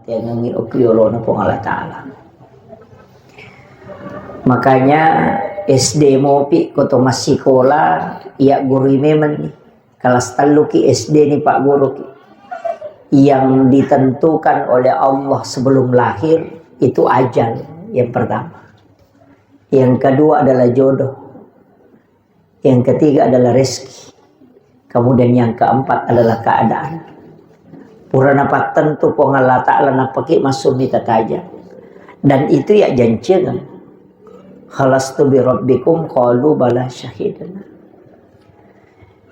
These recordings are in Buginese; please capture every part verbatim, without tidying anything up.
Tengengi okko yolona Puang Allah Ta'ala. Makanya S D mopi ko to massikola, iya gurui memang ni. Kelas tellu ki S D ni Pak Guru ki. Yang ditentukan oleh Allah sebelum lahir itu ajal yang pertama. Yang kedua adalah jodoh. Yang ketiga adalah rezeki. Kemudian yang keempat adalah keadaan. Pura napattentu Puang Allah Ta'ala nappaki massu mita tajang. Dan itu ya jancengan. Alastu bi rabbikum qalu bala syahidna.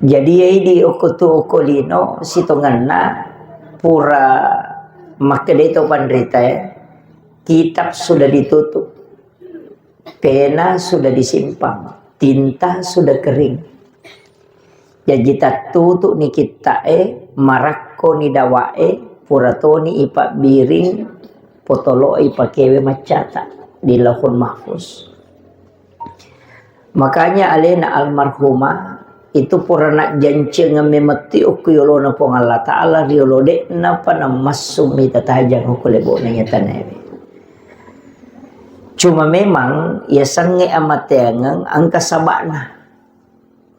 Jadi ya idi okko tu okko lino sitongenna pura makkeda to panrita ya. Kitab sudah ditutup. Pena sudah disimpan, tinta sudah kering. Jaji tattutu ni kitta'e, marakko ni dawa'e, pura toni ipabbiring, potolo ipakewe maccata di Lauhul Mahfuz. Makanya alena almarhumah itu pura najjancengeng memetti okko yolona Puang Allah Ta'ala riolo de'napa namassu mita tajang okko lebokna iya tanaewe. Cuma memang yasengnge amateangeng engka saba'na.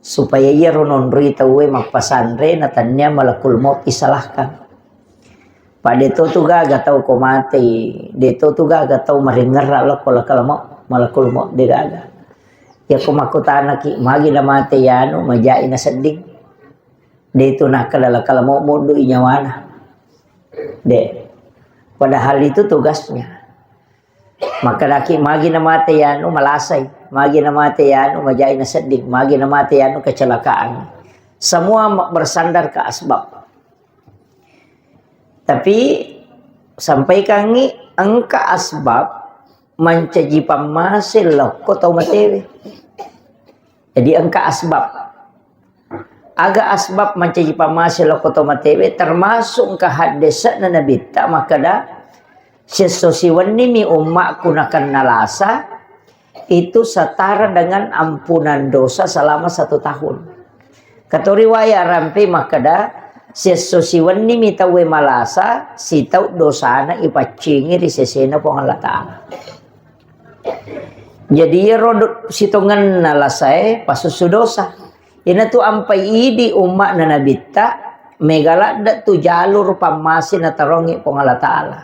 Supaya iyaro nonroi tauwe mappasanre na tannia malakul maut isalahkan. Pada to tu gaga tau ko mate, de to tu gaga tau maringerra lokko lakal maut, malakul maut de gaga. Ya ko makkutanaki, magi na mate yanu, majai na sedding. De tu nakkeda lakal maut muddu i nyawana. De. Padahal itu tugasnya. Makkedaki magi na mate yanu malasai, magi na mate yanu majai na sedding, magi na mate yanu kecelakaan. Semua ma-, bersandar ke asbab. Tapi sampaikangi engka asbab mancaji pammase lokko tau matewe. Jadi engka asbab. Aga asbab mancaji pammase lokko to matewe, termasuk engka haddese'na Nabitta makkeda, "Siesso siwennimi ummakku nakenna lasa, itu setara dengan ampunan dosa selama satu tahun." Kato riwaya rampe makkeda, "Siesso siwennimi tauwe malasa, sitau dosana ipaccingi ri sesena Puang Allah Ta'ala." Jadi iyaro do-, sitongenna lasae pasussu dosa. Iyanatu ampai idi umma'na Nabitta, mega ladde tu jalur pammase natarongngi Puang Allah Ta'ala.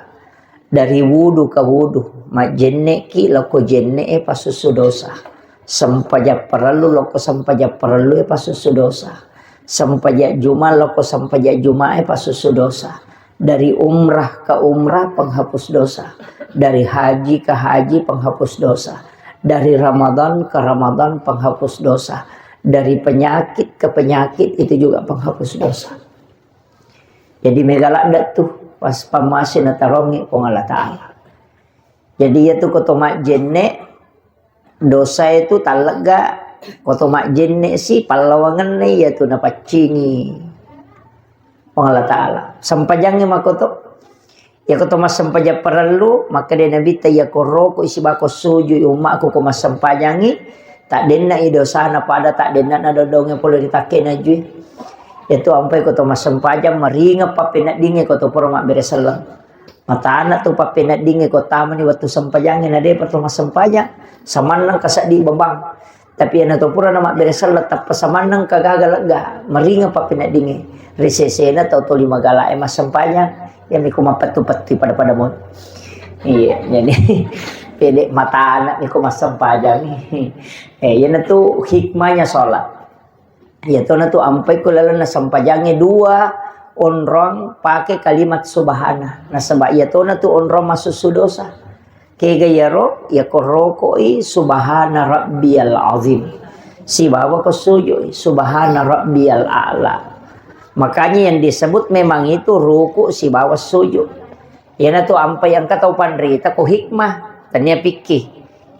Dari wudu ke wudu, majjenne'ki lokko jenne'e pasussu dosa. Sempajang parellu lokko sempajang parellue pasussu dosa. Sempajang Juma lokko sempajang Jumae pasussu dosa. Dari umrah ke umrah penghapus dosa. Dari haji ke haji penghapus dosa. Dari Ramadan ke Ramadan penghapus dosa. Dari penyakit ke penyakit itu juga penghapus dosa. Jadi mega ladde tu pas pammase natarongngi Puang Allah Ta'ala. Jadi iyatu ko to majjenne dosa itu tallegga, ko to majjenne si pallawangenna iyatu napaccingi Puang Allah Ta'ala. Sempajangnge makoto. Iyako to massempajang parellu, makkeda Nabitta, "Iyako roko isi bako sujui ummakku ko massempajangi, taddenna i dosana pada taddenna na dodongnge pole ri takke najui." Iyatu ampai ko to massempajang, maringeng pappeneddingnge ko to pura mabbere selleng. Matana tu pappeneddingnge ko tamani wettu sempajangnge na depa to massempajang, samannang ka seddi bebang. Tapi iyana to pura na mabbere selleng tappa samannang ka gaga lega, maringeng pappeneddingnge. Ri sesena tau toli magala e massempajang, iyami ko mappettu-pettu pada-pada mo. Iya, jadi pede matana mi ko massempajang. Eh, iyana tu hikmahnya sholat. Iya tona tu ampai ko lalenna sempajangnge dua onrong pake kalimat subhana. Nasaba iya tona tu onrong masussu dosa. Kega iyaro, iyako rokoi subhana rabbiyal azim. Sibawa ko sujui subhana rabbiyal a'la. Makanya yang disebut memang itu ruku sibawa sujud. Iyana tu ampai engka tau panrita ko hikmah, tania pikki.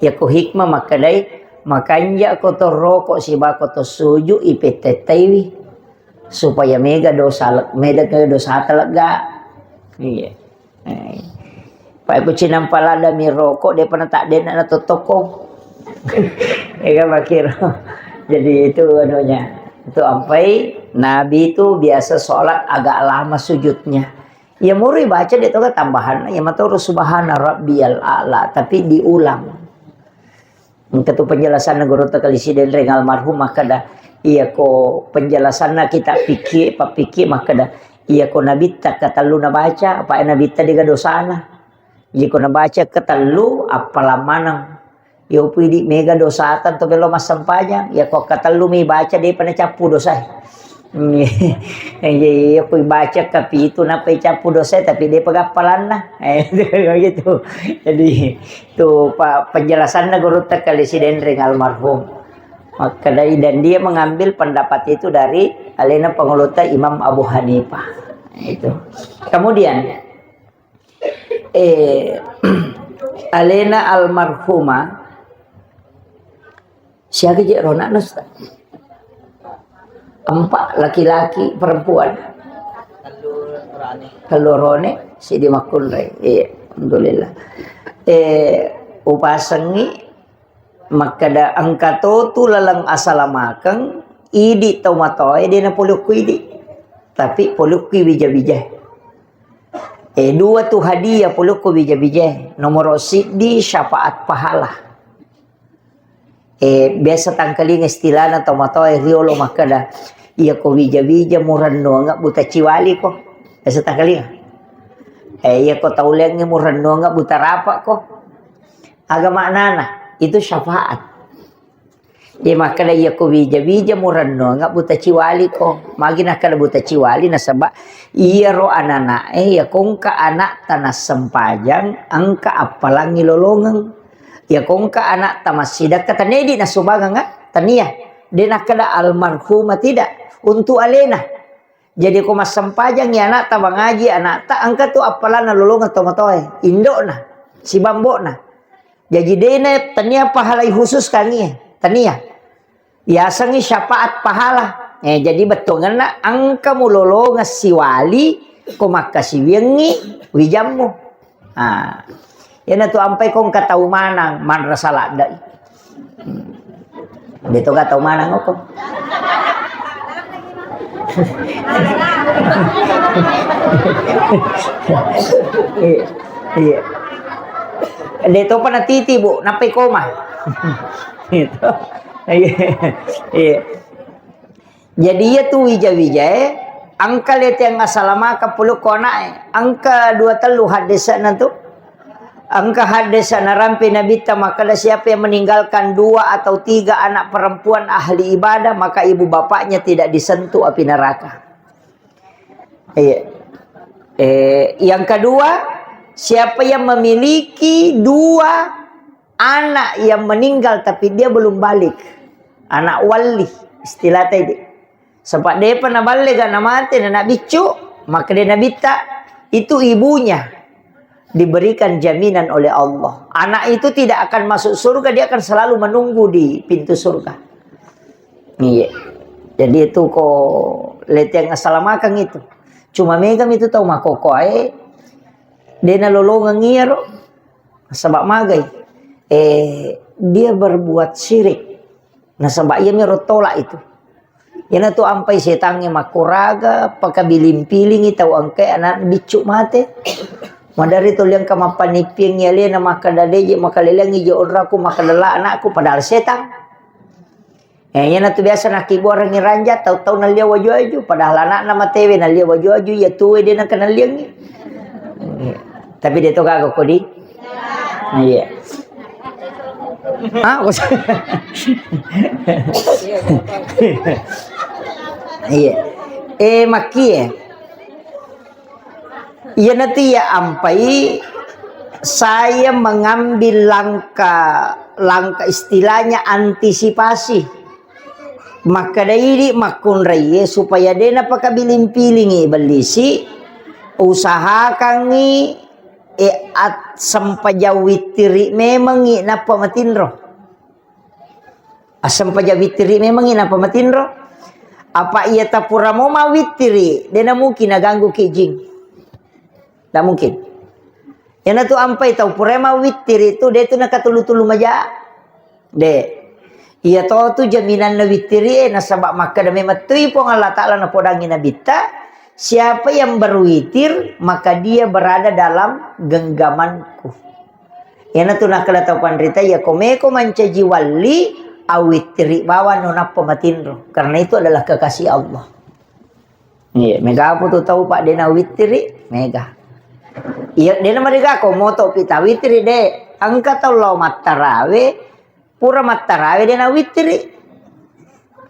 Iyako hikmah makkedai, makanja ko to roko sibawa ko to sujui ipettettaiwi. Supaya mega dosa le-, mega dosa telega. Iya. Eh. Pak, ku cinampa lada mi rokok, dia pernah tak dena na totoko. Ya kan, Pak Kiro? Jadi itu anunya. Itu ampai Nabi itu biasa sholat agak lama sujudnya. Iya murui baca de' toga tambahanna, iya matoro subhana rabbiyal a'la, tapi diulang. Engka tu penjelasanna gurutta Kali Sidenreng almarhum makkeda, iya ko penjelasanna kitab fikih, pappikir makkeda, iya ko nabitta katellu nabaca, apa nabitta dega dosana. Jadi ko nabaca katellu, appalang maneng. Iya pui di mega dosata to bello massempajang, iya ko katellu mi baca depa nacappu dosae. Iya pui baca kapitu nappa icappu dosae, tapi depa gappalanna. Eh, gitu. Jadi, tu pa-, penjelasanna gurutta Kali Sidenreng almarhum. Makkedai, dan dia mengambil pendapat itu dari alena panguluta Imam Abu Hanifah. Itu. Kemudian, eh, alena almarhumah, siaga je ronakna, Ustaz? Empat, laki-laki, perempuan. Tellu rone, sidi makkunrai. Iya, alhamdulillah. Eh, upasengi makkeda engka totu laleng asalamakeng, idi tau matoae de napolokku idi. Tapi polokku wija-wija. Eh, dua tu hadiah polokku wija-wija. Nomoro siddi syafaat pahala. Eh, biasa tangkalinga istilahna tomatoa e riolo makkeda, iya ko wija-wija murennuanga buta ciwali ko. Biasa tangkalinga. Eh, iya ko tauleangnge murennuanga buta rapa ko. Aga maknana? Itu syafaat. Iya makkeda, iya ko wija-wija murennuanga buta ciwali ko. Magi nakkeda buta ciwali, nasaba iyaro anana'e, iya ko engka anakta nassempajang, engka appalangi lolongeng. Iya ko engka anakta massidakka, tania idi nassumbangeng, ah? Tania. De nakkeda almarhumah tidak. Untuk alena. Jadi ko massempajangi anakta, mangaji anakta, engka tu appalanna lolongeng tomatoae, indokna, sibambokna. Jaji dena tania pahalai khusus kangie, tania. Yasengi syafaat pahala. Eh, jadi bettuangenna engka mulolongeng siwali ko makkasiwiangngi wijammu. Ah, iyanatu ampai ko engka tau manang manrasa laddai. Hmm. De toga tau manang oko. Iya. Iya. De topa natiti, Bu, nappai koma. Gitu. Iya. Iya. Jadi iya tu wija-wijae, engka leteang asalamakeng pulukku ana'e. Engka dua tellu haddesa'na tu. Engka haddesa narampe Nabitta makkeda, siapa yang meninggalkan dua atau tiga anak perempuan ahli ibadah, maka ibu bapaknya tidak disentuh api neraka. Iya. Eh, yang kedua, siapa yang memiliki dua anak yang meninggal tapi dia belum balik. Anak wali, istilah tadi. Sebab depa naballega namate na anak biccu, maka dia Nabitta, itu ibunya diberikan jaminan oleh Allah. Anak itu tidak akan masuk surga, dia akan selalu menunggu di pintu surga. Iya. Jadi itu ko leteang asalamakeng itu. Cuma mega itu tau makokoe, de nalolongeng iyaro. Sebab magai, eh, dia berbuat syirik. Nasaba iyami ro tolak itu. Iyanatu ampai setangnge makkuraga, pakabiling-pilingi tau engkae anak biccu mate. Madari tuli engka mappanippiangngi alena makkeda deje makalelengngi je onraku makkeda la anakku padahal setang. Eh, iyanatu biasa nakkibuarengngi ranja tau-tau nallia waju-waju padahal anakna matewe nallia waju-waju iya tuwe de nakenalliangngi. Tapi de to gaga kodi. Iya. Ah, iya. Eh, makkie. Iyanatu iya ampai saya mengambil langkah, langkah istilahnya antisipasi. Makkeda idi makkunraie supaya de napakabiling-pilingi bellisi, usahakangngi E, at-, sempajang wittiri memengngi nappa matinro. Assempajang wittiri memengngi nappa matinro. Apa iya tapura mo mawittiri, de namuki naganggu ki jing. Ndak mungkin. Iyanatu ampai tau purai mawittiri tu de tu nakatulu-tulu maja. De. Iya to tu jaminanna wittiri e, nasaba makkeda memettui Puang Allah Ta'ala napodangi nabitta, Siapa yang berwitir, maka dia berada dalam genggamanku. Iyanatu nakkeda tau panrita, iya ko meko mancaji walli, awittiri bawang no nappa matinro. Karena itu adalah kekasih Allah. Iya, mega apa tu tau, Pak, dena wittiri, mega. Iya, dena mariga ko moto pita wittiri de. Engka tau lao mattarawe, pura mattarawe dena wittiri.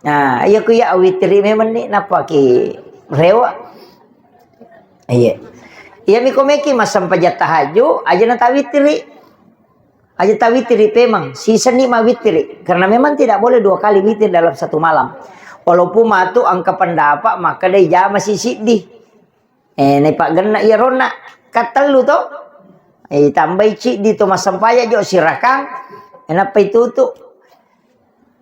Nah, iya ku iya wittiri memang ni, nappa ki rewa. Iya. Iya mi ko meki massempajang tahajud, aja na tawittiri. Aja tawittiri pemang, sisenni mawittiri. Karena memang tidak boleh dua kali witir dalam satu malam. Walaupun matu engka pendapat makkeda jama sisiddi. Eh, naipaggenna iya ronna. Kattellu to. Eh, tambai ciddi to massempajang jo sirakang. Eh, nappa itutu.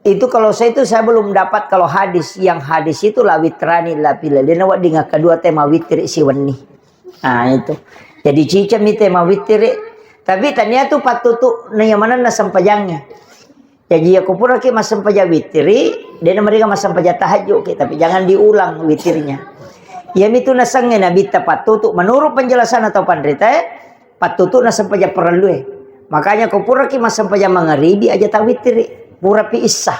Itu kalau saya itu saya belum dapat kalau hadis. Yang hadis itu la witrani la pila. Dena wedding kedua tema witri siwenni. Nah, itu. Jadi cicami tema witri. Tapi tania tu pattutu na yamanenna sempajangnge. Jaji, iyako puraki massempajang witiri, dena meriga massempajang tahajud ki, tapi jangan diulang witirnya. Iyamitu nasengnge nabitta pattutu, menurut penjelasan atau panritae, pattutu nassempajang parellue. Makanya ko puraki massempajang mangaribi aja tawitiri, purapi issa.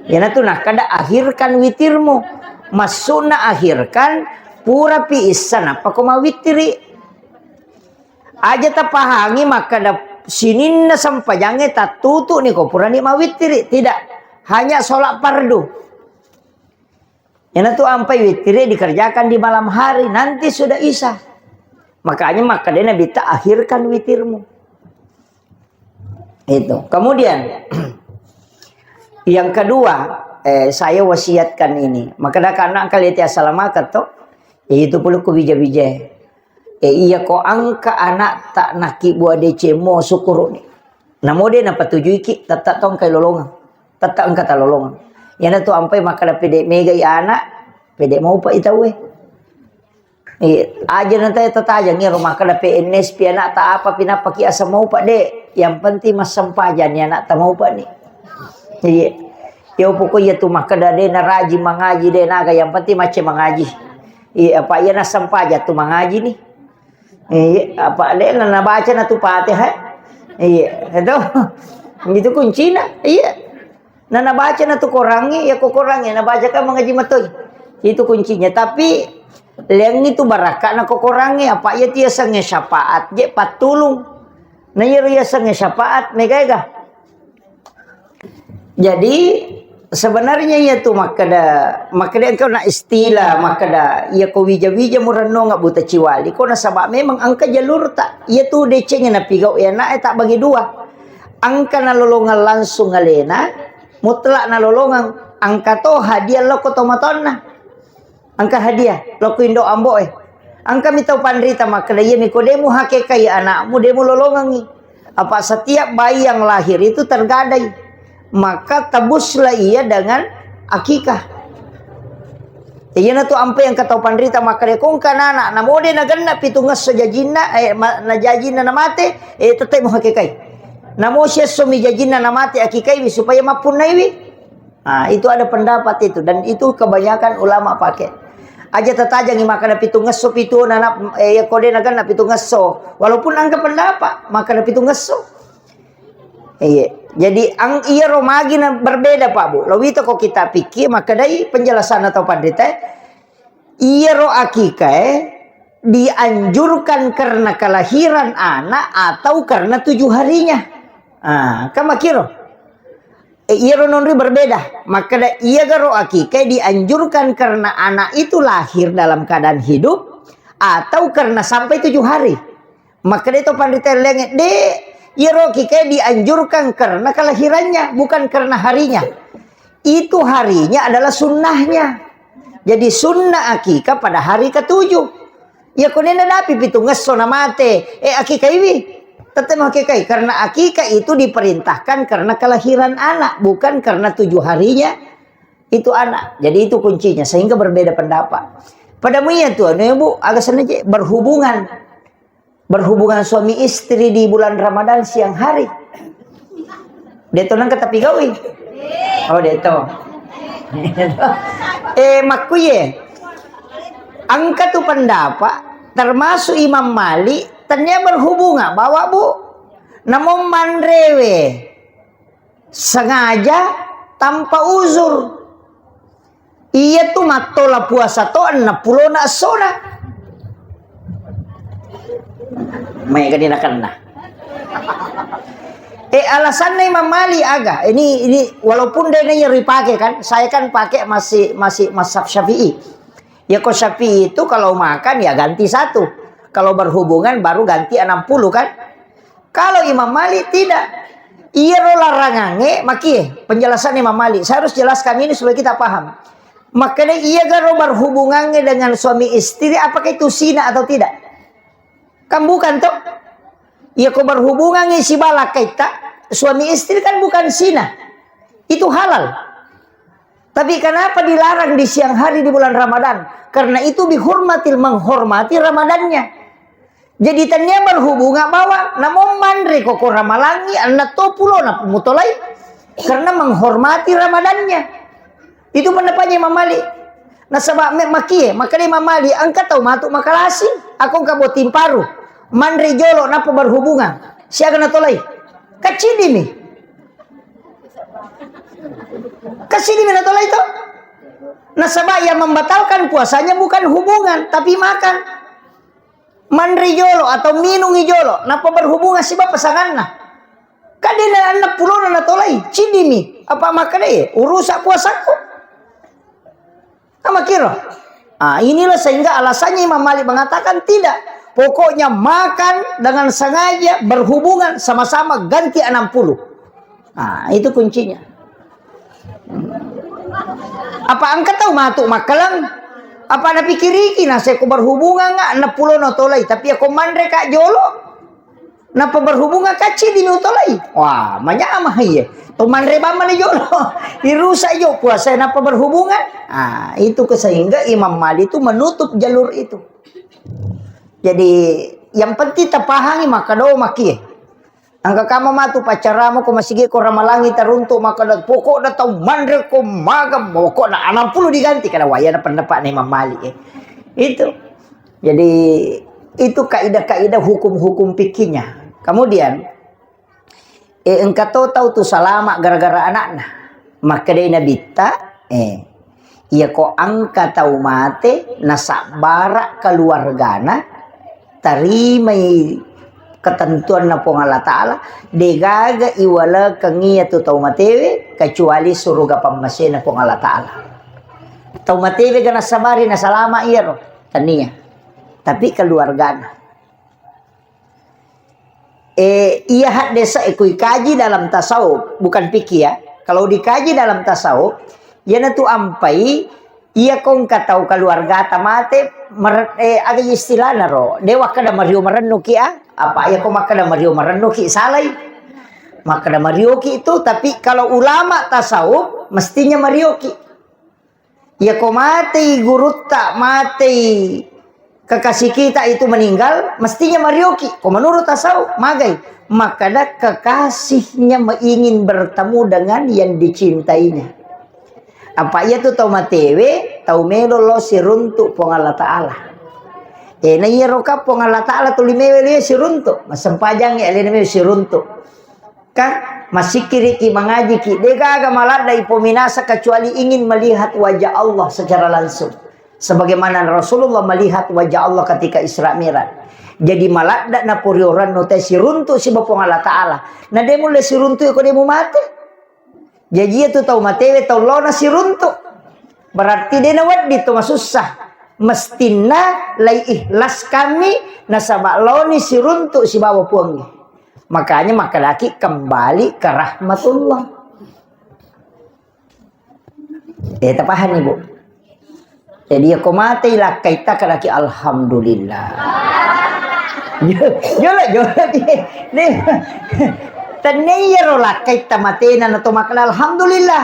Iyanatu nakkeda akhirkan witirmu. Maksudna akhirkan purapi issa nappa ko mawitiri. Aja tapahangi makkeda sininna sempajangnge tattutu'ni ko purani mawittiri. Tidak. Hanya sholat fardu. Iyanatu ampai wittiri dikerjakan di malam hari. Nanti sudah isya. Makanya makkeda Nabitta, "Akhirkan witirmu." Itu. Kemudian, yang kedua, eh, saya wasiatkan ini. Makkeda kana kalian tiasa lamakan to. Itu puluh ku bija-bija. Eh, iya ko engka ana'ta nakkibua deceng mo sukkuru'ni. Namo de napatujuiki, tette tongkai lolongeng. Tette engka talolongeng. Iyanatu ampai makkeda pede megai ana, pede maupa i tauwe. Eh, aja nanti tatajang iyaro makkeda P N S pi ana'ta apa pi nappa ki asa maupa de. Yang penting massempajang ni ana'ta maupa ni. Iya. Yo pokok iya tu makkeda de naraji mangaji de naga yang penting macce mangaji. Iya, apa iya nassempajang tu mangaji ni. Iya, apa de na nabaca na tu Fatihah. Iya, itu. Itu kuncina. Iya. Na nabaca na tu korangnge, ya ko korangnge nabaca kan mangaji matoi. Itu kuncinya. Tapi leang itu barakka na ko korangnge, apa iya tiasangnge syafaat je pattulung. Na iya riasangnge syafaat mega-ega. Jadi, sebenarnya iya tu makkeda, makkeda engka na istilah, makkeda iya ko wija-wija murennonga buta ciwali, ko nasaba memang engka jalurta. Iya tu decengnge napigau iya na, eh, tak bagi dua. Engka nalolongeng langsung alena, mutlak nalolongeng, engka to hadiah lokko tomatoanna. Engka hadiah, lokko indo ambo e. Engka mi tau panrita makkeda, iya mi ko demu hakekai anakmu, demu lolongengi. Apa setiap bayi yang lahir itu tergadai. Maka tebuslah ia dengan akikah. Iyana tu ampe engka tau panrita makkeda, ko engka nana, namo de nagenna pitungngesso jajinna, eh, ma-, na jajinna namate, eh, tette mo hakekai. Namo siesso mi jajinna namate akikai wi supaya mappunnai wi. Ah, itu ada pendapat itu, dan itu kebanyakan ulama pakai. Aja tatajangi makkeda pitungngesso pitu nana, eh, ko de nagenna pitungngesso. Walaupun engka pendapat makkeda pitungngesso. Iya. Jadi ang iyaro magi na berbeda, Pak, Bu. Lowita ko kita pikir makkedai penjelasan atau panrita, iyaro akikae dianjurkan karena kelahiran anak atau karena tujuh harinya. Ah, kan makkiro. Eh, iyaro nonri berbeda. Makkeda iyagaro akikae dianjurkan karena anak itu lahir dalam keadaan hidup atau karena sampai tujuh hari. Makkeda to panrita lengnge, de, iyaro akikae dianjurkan karena kelahirannya, bukan karena harinya. Itu harinya adalah sunnahnya. Jadi sunnah akikah pada hari ketujuh. Ya konena dapi pitungngesso namate, eh, akikaiwi. Tette mo akikai, karena akikah itu diperintahkan karena kelahiran anak, bukan karena tujuh harinya itu anak. Jadi itu kuncinya, sehingga berbeda pendapat. Pada muia tu anu, Bu, aga senna je berhubungan. Berhubungan suami istri di bulan Ramadan siang hari. Deto nang katapi gawi. Oh, deto. Eh, makkuye. Engka tu pendapat, termasuk Imam Malik, tennia berhubungan bawa, Bu. Namun manrewe sengaja tanpa uzur. Iya tu mattola puasa to enneng pulona essona. Maega dinakenna. Eh, alasanna Imam Malik aga? Ini, ini walaupun dena yang dipakai kan, saya kan pakai masih, masih mazhab Syafi'i. Ya, ko Syafi'i itu kalau makan ya ganti satu. Kalau berhubungan baru ganti enam puluh kan? Kalau Imam Malik tidak. Iyaro larangangnge makie, penjelasan Imam Malik. Saya harus jelaskan ini supaya kita paham. Makanya iya garo berhubungannya dengan suami istri, apakah itu zina atau tidak? Kan bukan toh? Iya ko berhubungangnge sibawa lakkaita, suami istri kan bukan zina. Itu halal. Tapi kenapa dilarang di siang hari di bulan Ramadan? Karena itu bihurmatil, menghormati Ramadannya. Jadi tennia berhubungan bawa, namun manre koko ramalangi, anna to pulona mutolai. Karena menghormati Ramadannya. Itu pendapatnya Imam Malik. Nasaba me makie, makanya Imam Malik, engka tau matu makalasi, aku engka botting paru. Manre jolo, napa berhubungan. Siaga natolai. Kacidi mi. Kacidi mi natolai to. Nasaba yang membatalkan puasanya bukan hubungan, tapi makan. Manre jolo atau minungi jolo, napa berhubungan siba pasanganna. Kan dena enneng pulona natolai, cidimi. Apa makkeda, "Eh, urusak puasakku." Amakiro. Ah, inilah sehingga alasannya Imam Malik mengatakan tidak. Pokoknya makan dengan sengaja berhubungan sama-sama ganti enam puluh. Ah, itu kuncinya. Apa engka tau matu makkaleng? Apa napikiriki naseko berhubungan nga enam puluh no tolai, tapi ako manre ka jolo. Napa berhubungan kacci di utolai? Wah, manyamah iya. To manre bamma ni jolo. Irusak jo puasa napa berhubungan? Ah, itu ke sehingga Imam Malik itu menutup jalur itu. Jadi yang penting tapahangi maka do makie. Angka kama matu paccaramu ko masigi ko ramalangi taruntu maka do pokok da tau manre ko maga pokok na enam puluh diganti kada wayana pendapat Imam Malik eh. Itu. Jadi, itu kaidah-kaidah hukum-hukum fikihnya. Kemudian, eh, engka to tau tu salama gara-gara anakna. Makkedai Nabitta, eh, iya ko engka tau mate, nasabbara keluargana, tarimai ketentuanna Puang Allah Ta'ala, degaga iwalekeng iya tu tau matewe, kecuali suruga pammasena Puang Allah Ta'ala. Tau matewe ga nasabari, nasalama iyaro. Tania. Tapi keluargana. Eh, iya haddesa, eh, kui kaji dalam tasawuf, bukan fikih ya. Kalau dikaji dalam tasawuf, iyana tu ampai, iya kongka tau keluarga ta mate, mer-, eh, aga istilahna ro, dewa kada mario marennuki ah, apa iya ko makkada mario marennuki salai. Makkada marioki itu, tapi kalau ulama tasawuf, mestinya marioki. Iya ko matei gurutta, matei kekasih kita itu meninggal, mestinya marioki. Ko menurut tasawuf, magai. Makkada kekasihnya me-, ingin bertemu dengan yang dicintainya. Apa iya tu tau matewe, tau melo lo siruntu Puang Allah Ta'ala. Eh, na iya roka Puang Allah Ta'ala tuli mewe lo siruntu. Masempajang ya, alena mewe siruntu. Kan masikkiriki, mangajiki, degaga maladda ipominasa kecuali ingin melihat wajah Allah secara langsung. Sebagaimana Rasulullah melihat wajah Allah ketika Isra Mi'raj. Jadi maladda na purioranno te siruntu siba Puang Allah Ta'ala. Na de mulle siruntu ko de mu mate. Jadi iya tu tau matewe tau lona siruntu. Berarti de na wedding to masussa. Mestinna lai ikhlas kami nasaba loni siruntu sibawa Puangnge. Makanya makkedaki kembali ke rahmatullah. Eh, tapahani, Bu? Jadi, ya, ko matei lakkaitta kadaki alhamdulillah. Jolo, jolo, di, di. Tenne iyaro lakkaitta matena nato makkeda alhamdulillah.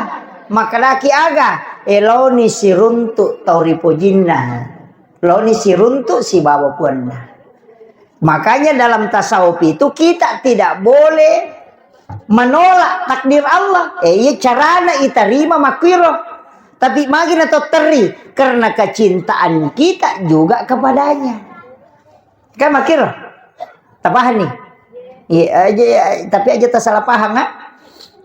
Makkedaki aga? Eh, loni siruntu tau ripojinna. Loni siruntu sibawa puanna. Makanya dalam tasawuf itu kita tidak boleh menolak takdir Allah. Eh, iya carana itarima makkiro. Tapi magi na to terri? Karena kecintaan kita juga kepadanya. Kan makkiro? Tapahang ni? Iya, aja, tapi aja tasalah pahang, ha?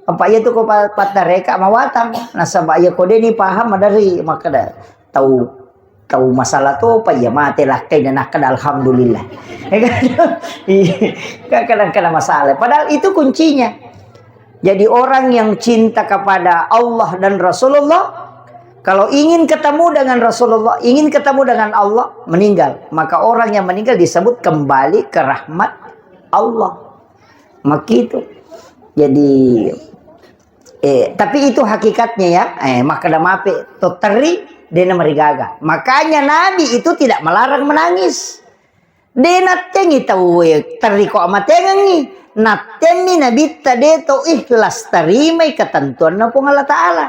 Apa iya tu ko pa-, pattareka mawatang. Nasaba iya ko deni paham madari makkeda tau, tau masalah to apa iya mate lakkai dan nakkeda alhamdulillah. Iya, kan kadang-kadang masalah. Padahal itu kuncinya. Jadi orang yang cinta kepada Allah dan Rasulullah, kalau ingin ketemu dengan Rasulullah, ingin ketemu dengan Allah, meninggal. Maka orang yang meninggal disebut kembali ke rahmat Allah. Makitu. Jadi, eh, tapi itu hakikatnya ya. Eh, makkeda mape to terri, dena marigaga. Makanya Nabi itu tidak melarang menangis. De nattengi tauwe terri ko amatengengi. Nattemmi nabitta de to ikhlas tarimai ketentuanna Puang Allah Ta'ala.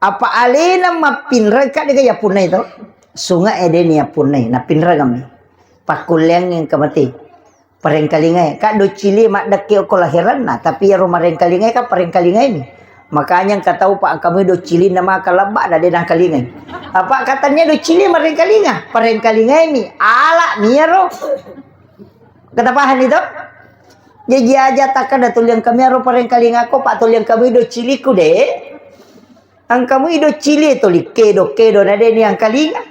Apa alena mappinreng ka dega yappunnai to? Sunga e deni yappunnai, nappinrengemmi. Pakkulleang engka mate. Parengkalingae, ka doccili maddekke okko lahiranna, tapi iyaro marengkalingae ka parengkalingaemi. Makanya engka tau pa engka mui doccili na maka lebba na de nangkalingai. Apa katanya doccili marengkalinga, parengkalingaemi, ala miyaro. Kata paham itu? Jaji aja takkada tuliang kami aro parengkalingako, pa tuliang kami docciliku de. Engka mui doccili tuli kedo-kedo na de niangkalinga.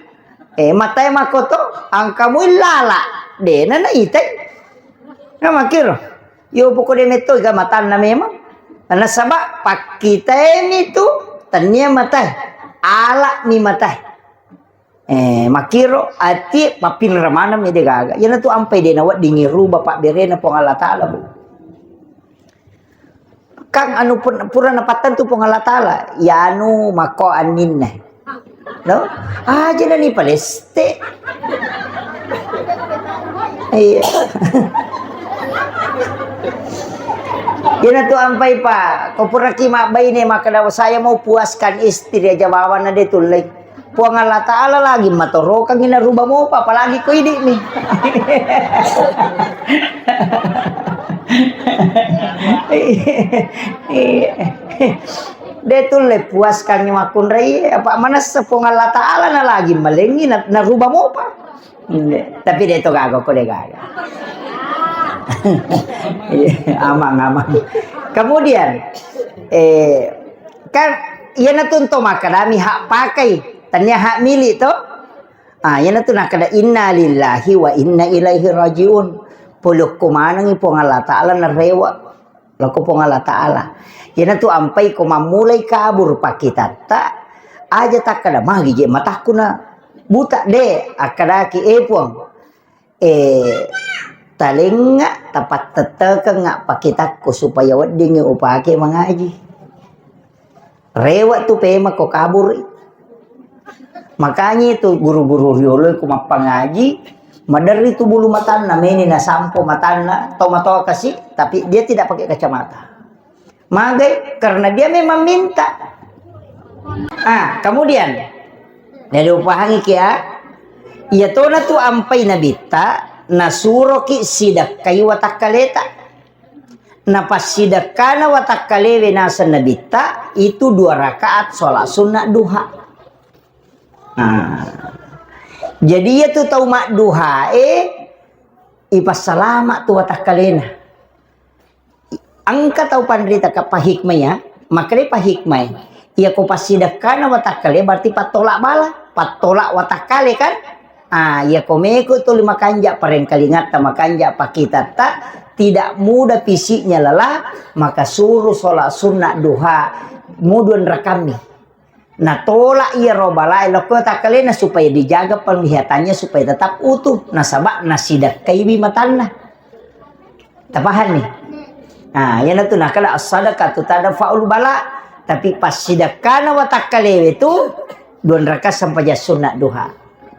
Eh, matae makoto, engka mui lala, de na naitai. Na makkiro. Yo poko de metto ga matanna memang. Nasaba pakkitaemi tu tennia matae. Ala mi matae. Eh, makkiro ati pappinra maneng mi de gaga. Iyana tu ampai de naweddingi ruba pabberena Puang Allah Ta'ala, Bu. Kang anu pun-, pura napattentu Puang Allah Ta'ala, yanu mako anninna. No? Aja nani paleste. Iya. Iyana tu ampai pa, ko puraki mabbaine makkeda saya mau puaskan istri aja bawana de tullei. Puang Allah Ta'ala lagi matorokangi naruba mopa, apalagi ko idi'mi. De tulle puaskangi makkunrai, apa manessa Puang Allah Ta'ala na lagi malengi na, naruba mopa. Tapi de to gaga ko de gaga. Iya, amang, amang. Kemudian, eh, Kan iyana tu ento makkedami hak pakai, tania hak milik to. Ah, iyana tu nakkeda, "Inna lillahi wa inna ilaihi rajiun." Polokko manengi Puang Allah Ta'ala narewa. Loko Puang Allah Ta'ala. Iyana tu ampai ko mammulai kabur pakkitatta, aja takkeda, "Magi je matakku na buta de." Akkedaki, "Eh, Puang, eh, talengnga, tapattettekengnga pakitakku supaya weddingngi upake mangaji." Rewe tu pemako kaburi. Makanya itu guru-guru riolo ku mappangaji, maderri tu bulu matanna, meni nasampo matanna, tau matoa kasi, tapi dia tidak pakai kacamata. Magai? Karena dia memang minta. Ah, kemudian, jadi upahangi kia, iya tona tu ampai nabitta, nasuroki sidakkai watakkaleta. Napassidekkana watakkalewe naseng nabitta, itu dua rakaat sholat sunnah duha. Nah, jadi iya tu tau madduhae, ipassalama tu watakkalena. Engka tau panrita ka pahikmai ya, makkeda pahikmai. Iya ko passidekkana watakkale berarti pattolak bala, pattolak watakkale kan? Ah, iya ko meko tuli makanja parengkalingatta, makanja pakitatta, tidak mudah fisiknya lelah, maka suruh sholat sunnah duha muduan rakammi. Natolak iyaro balae lokko takkalena supaya dijaga penglihatannya supaya tetap utuh, nasaba nasidekkaiwi matanna. Tapahang ni? Nah, iyana tu nakala as-sadaqatu tadfa'ul bala, tapi passidekkana watakkalewe tu dua rakaat sempajang sunat duha.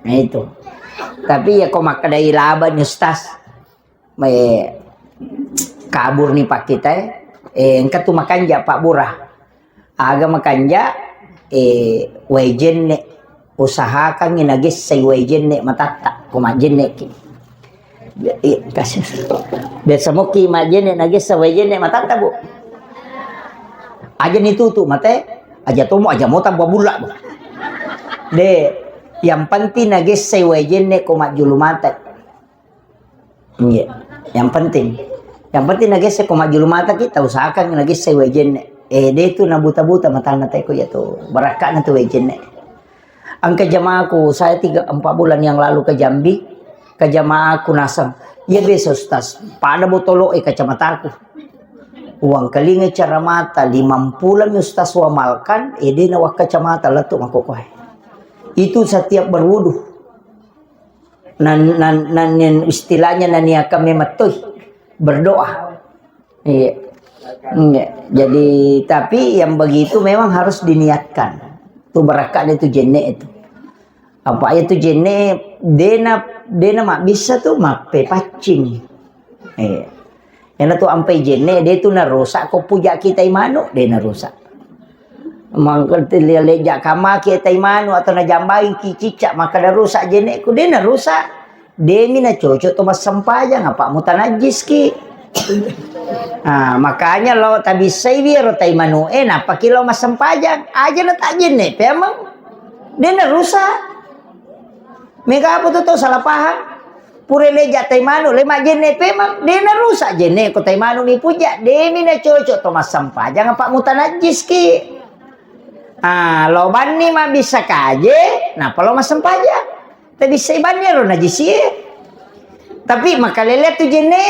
Nah, itu. Tapi ya ko makkedai laba ni Ustaz. Mae kabur ni pakkita e, eh, engka tu makanja pabbura. Aga makanja, eh, wae jenne. Usahakangngi nagessai wae jenne matatta, ko majjenneki. Iya, kasih. Biasa moki majjenne nagessa wae jenne matatta, Bu. Aja ni tutu mate. Aja tomo, aja mota buah bulla. De, yang penting nagessai wae jenne ko majjulu mata. Iya, yang penting. Yang penting nagesse ko majjulu mata kita usahakan nagesse wae jenne. Eh, de tu nabuta-buta matanna te ko iya tu. Barakka'na tu wae jenne. Engka jamaahku, saya tiga empat bulan yang lalu ke Jambi, ke jamaahku naseng. Iya biasa Ustaz, pada botolo e kacamataku. Uang kelinga cara mata, lima puluh mi Ustaz wamalkan, eh, de na wakkacamata lettu makokoe. Itu setiap berwudu. Nan, nan, nan, nan istilahnya naniakan memettoi berdoa. Iya. Iya. Jadi, tapi yang begitu memang harus diniatkan. Tu barakka'na tu jenne itu. Apa ya tu jenne, dena, dena mak bisa tu mappe paccing. Iya. Ena tu ampai jenne, de tu narusak ko puja kita imanu, de narusak. Mangkal leja kamaki tai manu atau najambaing ki cicak, maka da rusak jene'ku, de na rusak. Demi na cocok to massempajang, apa mutanajjis ki. Ah, makanya lo tabissai wiro tai manu e, napaki lo massempajang. Aja na tak jenne pe amang. De na rusak. Mega apa tu tau salah paham? Pura leja tai manu, le majenne pemang, de na rusak jenne ko tai manu mi puja, de mi na cocok to massempajang apa mutanajjis ki. Ah, lo banni ma bisa kaje, napa lo massempajang? Te bisa banni ro najisi e. Tapi makalele tu jenne.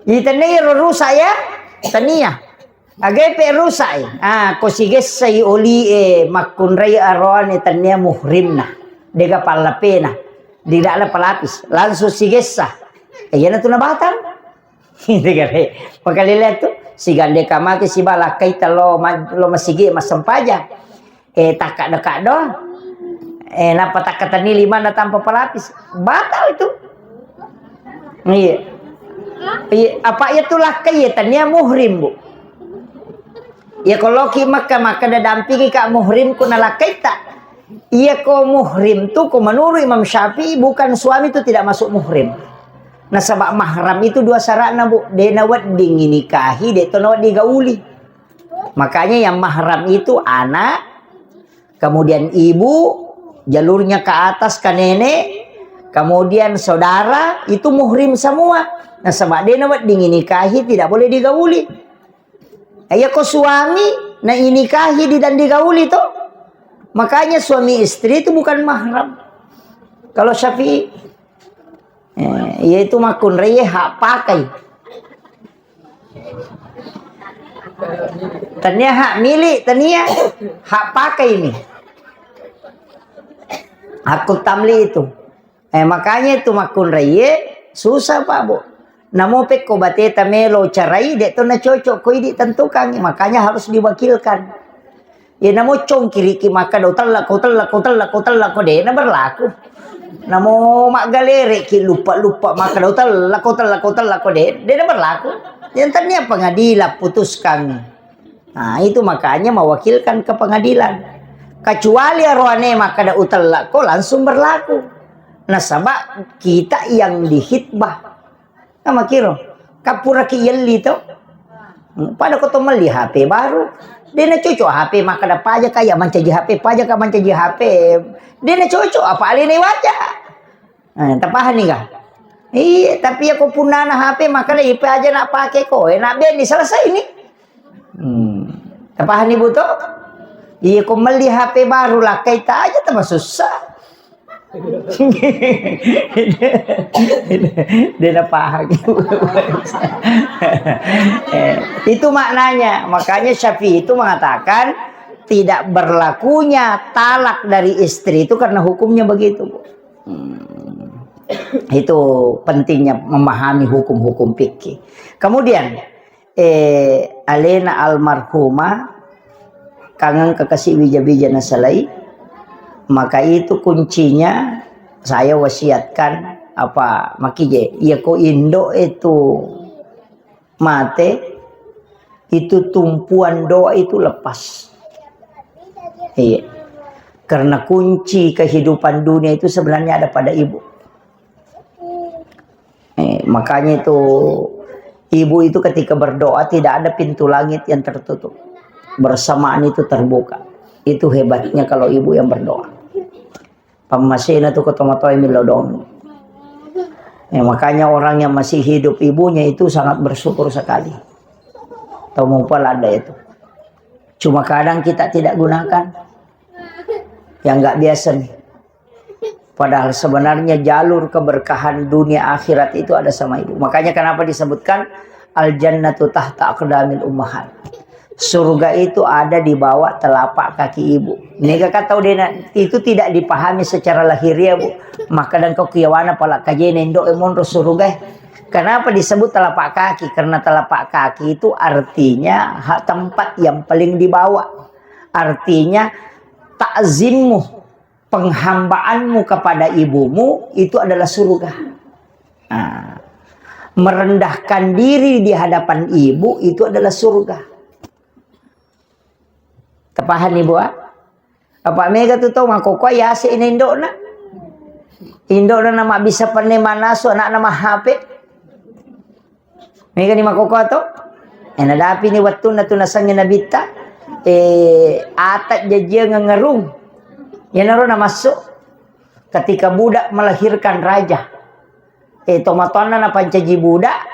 Itenne ro rusak ya, tania. Agai pe rusak e. Ah, ko sigessai oli e makkunrai aroane tania muhrimna. Dega pallapena. Tidak ada pelapis. Langsung sigessa. E, iyana tu nabatang. Gitu kan, e. Makalele tu. Sigande kamaki siba lakkai ta lo ma-, lo masigi massempajang. Eh, takkaddo-kaddo. Eh, nappa takkatenni limanna tanpa pelapis. Batal itu. Iya. Iya, apa iya tu lakkai iya tania muhrim, Bu. Iya, ko loki Makkah, maka da dampingi ka muhrim ku nalakkai ta. Iya, ko muhrim tu, ko menurut Imam Syafi'i, bukan suami tu tidak masuk muhrim. Nasaba mahram itu dua syaratna, Bu. De nawedding nikahi, de to nawedding gauli. Makanya yang mahram itu anak, kemudian ibu, jalurnya ke atas ke nenek, kemudian saudara, itu muhrim semua. Nasaba de nawedding nikahi tidak boleh digauli. Iya ko suami na inikahi di dan digauli to. Makanya suami istri itu bukan mahram. Kalau Syafi'i, eh, yaitu makkunrai hak pakai. Tania hak milik, tania hak pakai ini. Hakku tamli itu. Eh, makanya itu makkunraie susah, Pak, Bu. Namo pekko bateta melo cerai, dek to na cocok ko idi tentukan, makanya harus diwakilkan. Ya, namo congkiriki maka do tellak ko, tellak ko, tellak ko, tellak ko, dena berlaku. Namo maggalere ki lupa-lupa maka do tellak ko, tellak ko, tellak ko, de-, dena berlaku. Yang tania pengadilan putuskan. Nah, itu makanya mewakilkan ke pengadilan. Kecuali aroane maka da utellak ko langsung berlaku. Nasaba kita yang dihitbah. Nah, makiro, kappuraki yelli to. Pada ko to melli H P baru. Dena cocok H P maka da paja kaya mancaji H P, paja ka mancaji H P. Dena cocok apa alena waja. Eh, tapahani ga? Iya, tapi ya ko punnana H P maka da ipe aja nak pake ko, enak beni selesai ini. Hmm. Tapahani, Bu, to? Iya, ko melli H P baru lakkai ta aja tambah susah. Dia na paham. Eh, itu maknanya. Makanya Syafi'i itu mengatakan tidak berlakunya talak dari istri itu karena hukumnya begitu, Bu. Hmm. Itu pentingnya memahami hukum-hukum fikih. Kemudian, eh, alena almarhumah kangeng kekasih bija-bija nasalai, maka itu kuncinya saya wasiatkan apa makije, iya ko indo itu mate, itu tumpuan doa itu lepas. Iya. Karena kunci kehidupan dunia itu sebenarnya ada pada ibu. Eh, makanya itu ibu itu ketika berdoa tidak ada pintu langit yang tertutup. Bersamaan itu terbuka. Itu hebatnya kalau ibu yang berdoa. Pammasena tu ko tomatoa millau doang. Ya, makanya orang yang masih hidup ibunya itu sangat bersyukur sekali. Tau mupa lada itu. Cuma kadang kita tidak gunakan. Yang nggak biasa nih. Padahal sebenarnya jalur keberkahan dunia akhirat itu ada sama ibu. Makanya kenapa disebutkan al jannatu tahta aqdamil ummahat. Surga itu ada di bawah telapak kaki ibu. Nega kata udah itu tidak dipahami secara lahiriah, Bu. Maka dan kau kiawana pala kajene indo e monro surga. Kenapa disebut telapak kaki? Karena telapak kaki itu artinya hak tempat yang paling di bawah. Artinya takzimmu, penghambaanmu kepada ibumu itu adalah surga. Nah, merendahkan diri di hadapan ibu itu adalah surga. Tapahan ibu, ah? Apa mega tu tau makkokkoe yase ina indokna. Indokna nama bisa penne manasu anakna mahape. Mega ni makkokkoe to? Eh, nadapi ni wettunna tu nasengnge nabitta, eh, atak jajiang ngerung. Iyanaro namassu ketika budak melahirkan raja. Eh, tomatoanna napancaji budak.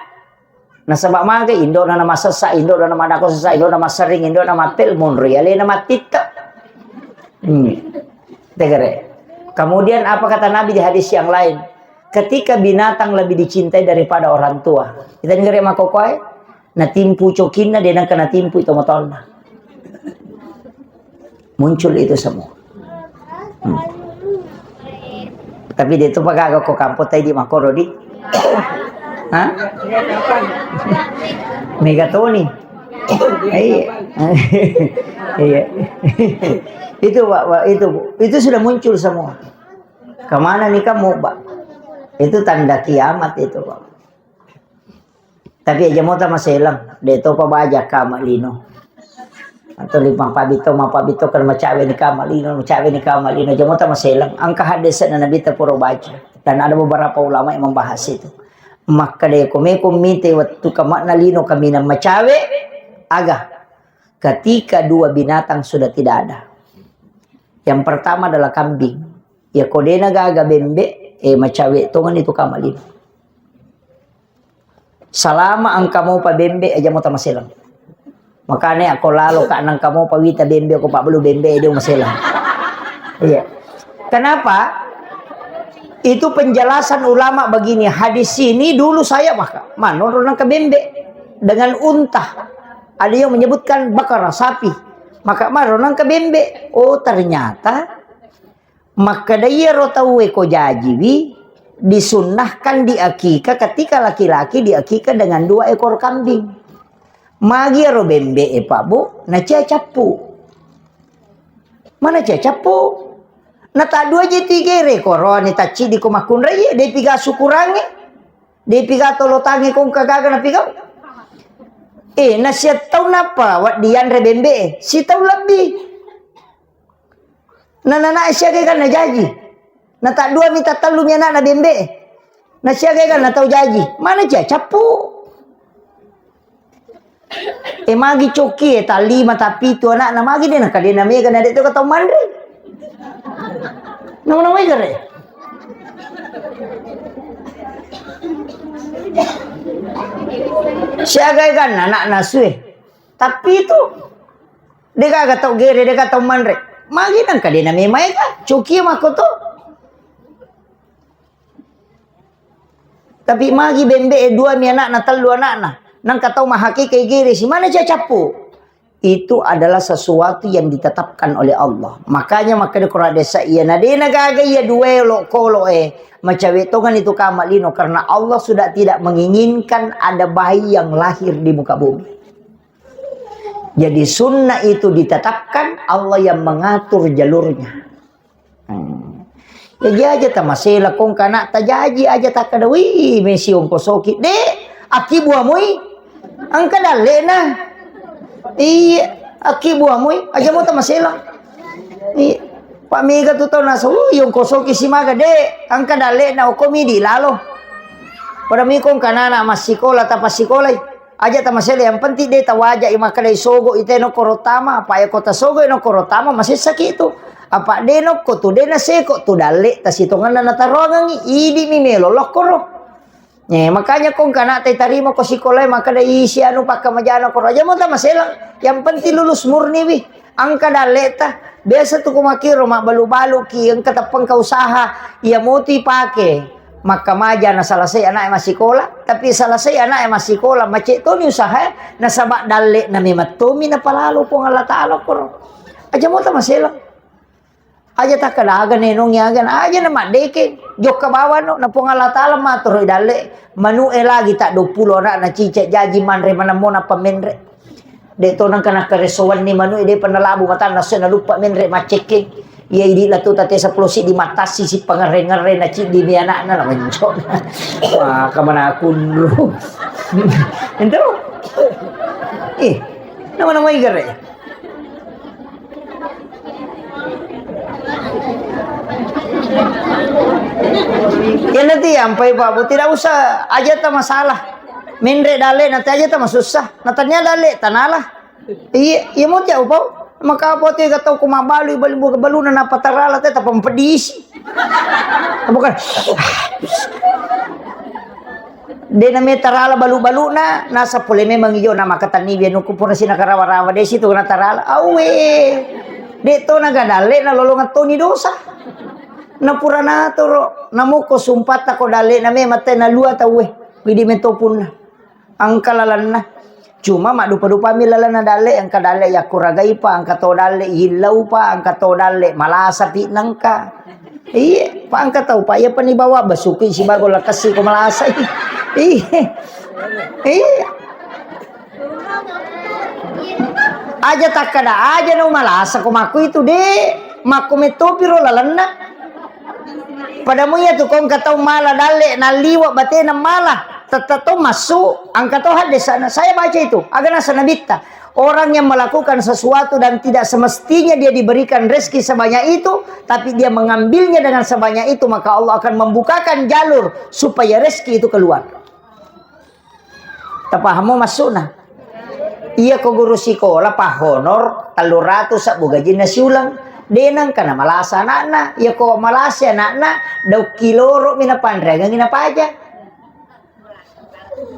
Nasaba maga indokna namasessa, indokna namadako sessa, indokna masering, indokna mappel, monro alena mattitta. Hmm. Tegere. Kemudian apa kata Nabi di hadis yang lain? Ketika binatang lebih dicintai daripada orang tua. Kita dengar ya makkokkoe, natimpu cokinna, de nengka natimpu itu motorna. Muncul itu semua. Hmm. Tapi de tu pagaga ko kampo tai di makoro di. Hah? Megatoni. Iya. Iya. Itu, Pak, Pak, itu, Bu. Itu sudah muncul semua. Kemana nih kamu, Pak? Itu tanda kiamat itu, Pak. Tapi aja mota maselang, de topa baja kama lino. Atau lima pabito, ma pabito kan macawe ni kama lino, macawe ni kama lino, aja mota maselang. Angka hadis na Nabi ta pura baca. Dan ada beberapa ulama yang membahas itu. Maka de ko meko mite waktu kamakna lino kaminang macawe, aga. Ketika dua binatang sudah tidak ada. Yang pertama adalah kambing. Ya ko dena gaga bembe, eh, macawe tongan itu kama lino. Salama engka mopa bembe aja mota maselang. Makanya aku lalo ka nang kamu pawita bembe, aku pak belu bembe dia maselang. Iya. Kenapa? Itu penjelasan ulama begini, hadis ini dulu saya maka manurun ke bembe dengan unta. Ada yang menyebutkan bakara sapi. Maka manurun ke bembe. Oh, ternyata makkeda iyaro tauwe ko jajiwi disunnahkan diakika ketika laki-laki diakika dengan dua ekor kambing. Magi iyaro bembe e, Pak, Bu, nacia cappu. Mana cia cappu? Nata dua je tigere korone tacci di ko makkunrai, de piga sukurange, de piga tolo tange kong kagaga na pigau. Eh, nasia tau napa wak dianre bembe e, si tau lebbi. Na nana siaga kan na jaji. Na tak dua mi tak tellu mi anak na bembe. Na siaga kan na tau jaji. Mana cia cappu? Eh, magi coki e, tak lima, tak pitu anak na magi de na kadena mega na de tu ka tau manre. Nama nama gare. Siaga kan anak nasue. Tapi itu Degaga tau gere, degaga tau manre. Magi nangka dena memaega, coki mako to. Tapi magi bembe e dua mi anakna, tellu anakna. Nangka tau mahakeke gere si mana cia cappu. Itu adalah sesuatu yang ditetapkan oleh Allah. Makanya makkeda Quran desa iya na dena gaga iya dua lo kolo e. Macawe tongan itu kama lino karena Allah sudah tidak menginginkan ada bayi yang lahir di muka bumi. Jadi sunnah itu ditetapkan, Allah yang mengatur jalurnya. Hmm. Jadi aja tamasela kong kana tajaji aja takada wi mesi ongkosoki. De, aki buamui. Angka dalle na. Iya, aki buamui. Aja mau tamasela. Iya. Pak mega tu tau nasa, wi ongkosoki si maga de. Angka dalle na okomi di lalo. Pada mikong kanana masikola tapa sikolai. Aja tamasela, yang penting de tawaja i makkeda isogo ite no koro tama, apa ya kota sogo no koro tama masessaki itu. Apa de no ko tu de naseko tu dalle tasitonganna nataroangengi, idi mi melo lokkoro. Eh, makanya kong kana te tarima ko sikola makkeda isi anu pakkamajana koro aja mo tamasela. Yang penting lulus murni wi. Angka dalleta, biasa tu ko makkiro mabbalu-baluki, engka teppengka usaha, iya motu ipake. Makkamaja na salasai anaknya massikola, tapi salasai anaknya massikola, macet tomi usaha, nasaba dalle na memang tomi napalalo Puang Allah Taala koro. Aja mo tamasela. Aja takkadaga nenong yagan, aja na maddeke. Jokka bawano, na Puang Allah Taala matoro dalle, manu e lagi tak dua puluh anak na cicak jaji manre manemmona pamenre. De to nengka nakkaresowanni manu e, de pernah labu matanna, so nalupa menre maccekke. Iya idi la tu tate sepuluh si di matasi si pangerre-ngerre na ciddi mi anakna la menco. Wah, kamana kunru. Ento? Eh, nama-nama igere. Ya nanti ampai Pak Bu, tidak usah aja ta masalah. Menre dalle nanti aja ta masussa. Natanya dalle tanala. Iya, iya mo tiap upau. Maka apa tu kata ku mabalu balu balu na apa tarala te tapang pedisi. Bukan. De name tarala balu-baluna, nasa pole memang ijo na makatanni bianuku pura sina karawa-rawa de situ na tarala. Awe. De to na gadalle na lolongan toni dosa. Na pura natoro, namuko sumpatta ko dalle na memang te na lua tauwe. Widi metopunna. Engka lalenna. Cuma maddupa-dupami lalenna dalle, engka dalle yakkuragaipa, engka to dalle yillaupa, engka to dalle malasapi nengka. Iya, pa engka tau pa iya pani bawa basuki sibago lakassi ko malasai. Iya. Iya. Aja takkada aja no malasa ko makku itu de, makku metopiro lalenna. Padamu iya tu kong katau mala dalle nalliwa batena mala. Tette to massu, engka to haddesana. Saya baca itu, aga nasa nabitta. Orang yang melakukan sesuatu dan tidak semestinya dia diberikan rezeki sebanyak itu, tapi dia mengambilnya dengan sebanyak itu, maka Allah akan membukakan jalur supaya rezeki itu keluar. Tapahamo maksudna? Iya ko guru sikola pa honor tellu ratu sebbu gajinna siuleng. De nengka na malasa anakna. Iya ko malasa anakna, dau kiloro mi napanreangengi napaja.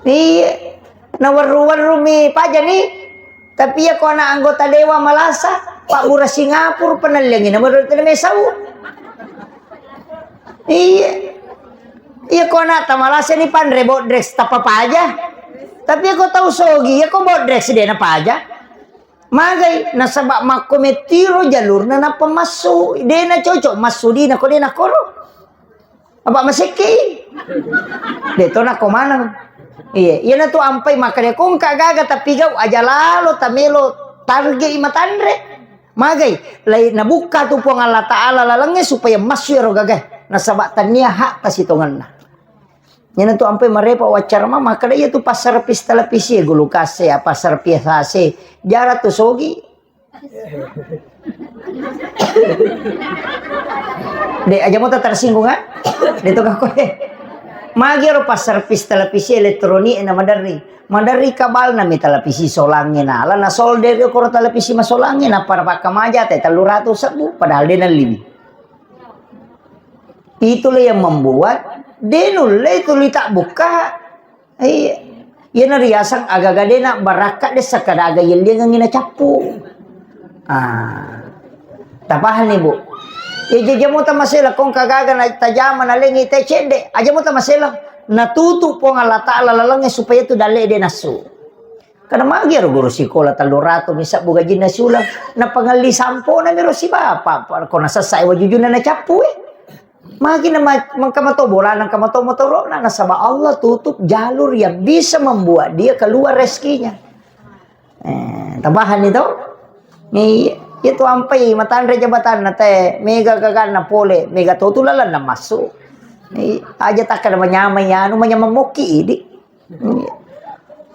Iya. Nawerru-werru mi paja ni. Tapi iya ko anak anggota dewan malasa, pabbura Singapura, penellengi nama roti mesau. Iya. Iya ko anak ta malasa ni panre bodrex tapa paja. Tapi iya ko tau sogi, iya ko bodrex de na paja. Magai, nasaba makko mettiro jalurna nappa massu, de na cocok massu dina ko de na koro. Apa masekke? De to nako maneng. Iya, iyana tu ampai makkeda ko engka gaga tapi gau aja lalo tamelo target i matanre. Magai, lai nabukka tu Puang Allah Taala lalengnge supaya massu ero gaga. Nasaba tania hak tasitongenna. Iyana tu ampai marepa waccara ma makkeda iya tu passervis televisi, gulukase, passervis A C. Jara tu sogi. De, aja mo tersinggung, ah? De to gakko, eh. Magi ero passervis televisi elektronik na maderri. Maderri kabalna mi televisi solangnge nala na solder yo koro televisi masolangnge na para pakkamaja te tellu ratu sebbu padahal de nalliwi. Itulah yang membuat de nulle tuli tak buka. Iya. Iyana riaseng agaga de na barakka de sakkada aga yelliangengngi na cappu. Ah. Tapahanni, Bu? Iya, jaja mo tamasela kong kagaga na tajama na lengi te cedde. Aja mo tamasela. Natutu Puang Allah Taala lalengnge supaya tu dalle de nassu. Karena magi ero guru sikola tellu ratu mi sebbu gajinna siuleng. Na pangelli sampona mi ro sibapa. Ko nasessa wajujuna na cappu, eh. Magi na ma-, mengka mato bolana, engka mato motoro'na, nasaba Allah tutup jalur yang bisa membuat dia keluar rezekinya. Eh, tapahanni to? Ni, itu ampai matanre jabatanna te, mega gaganna pole, mega to tu lalenna massu. Ni, aja takkada manyameng ya, anu manyameng mokki idi.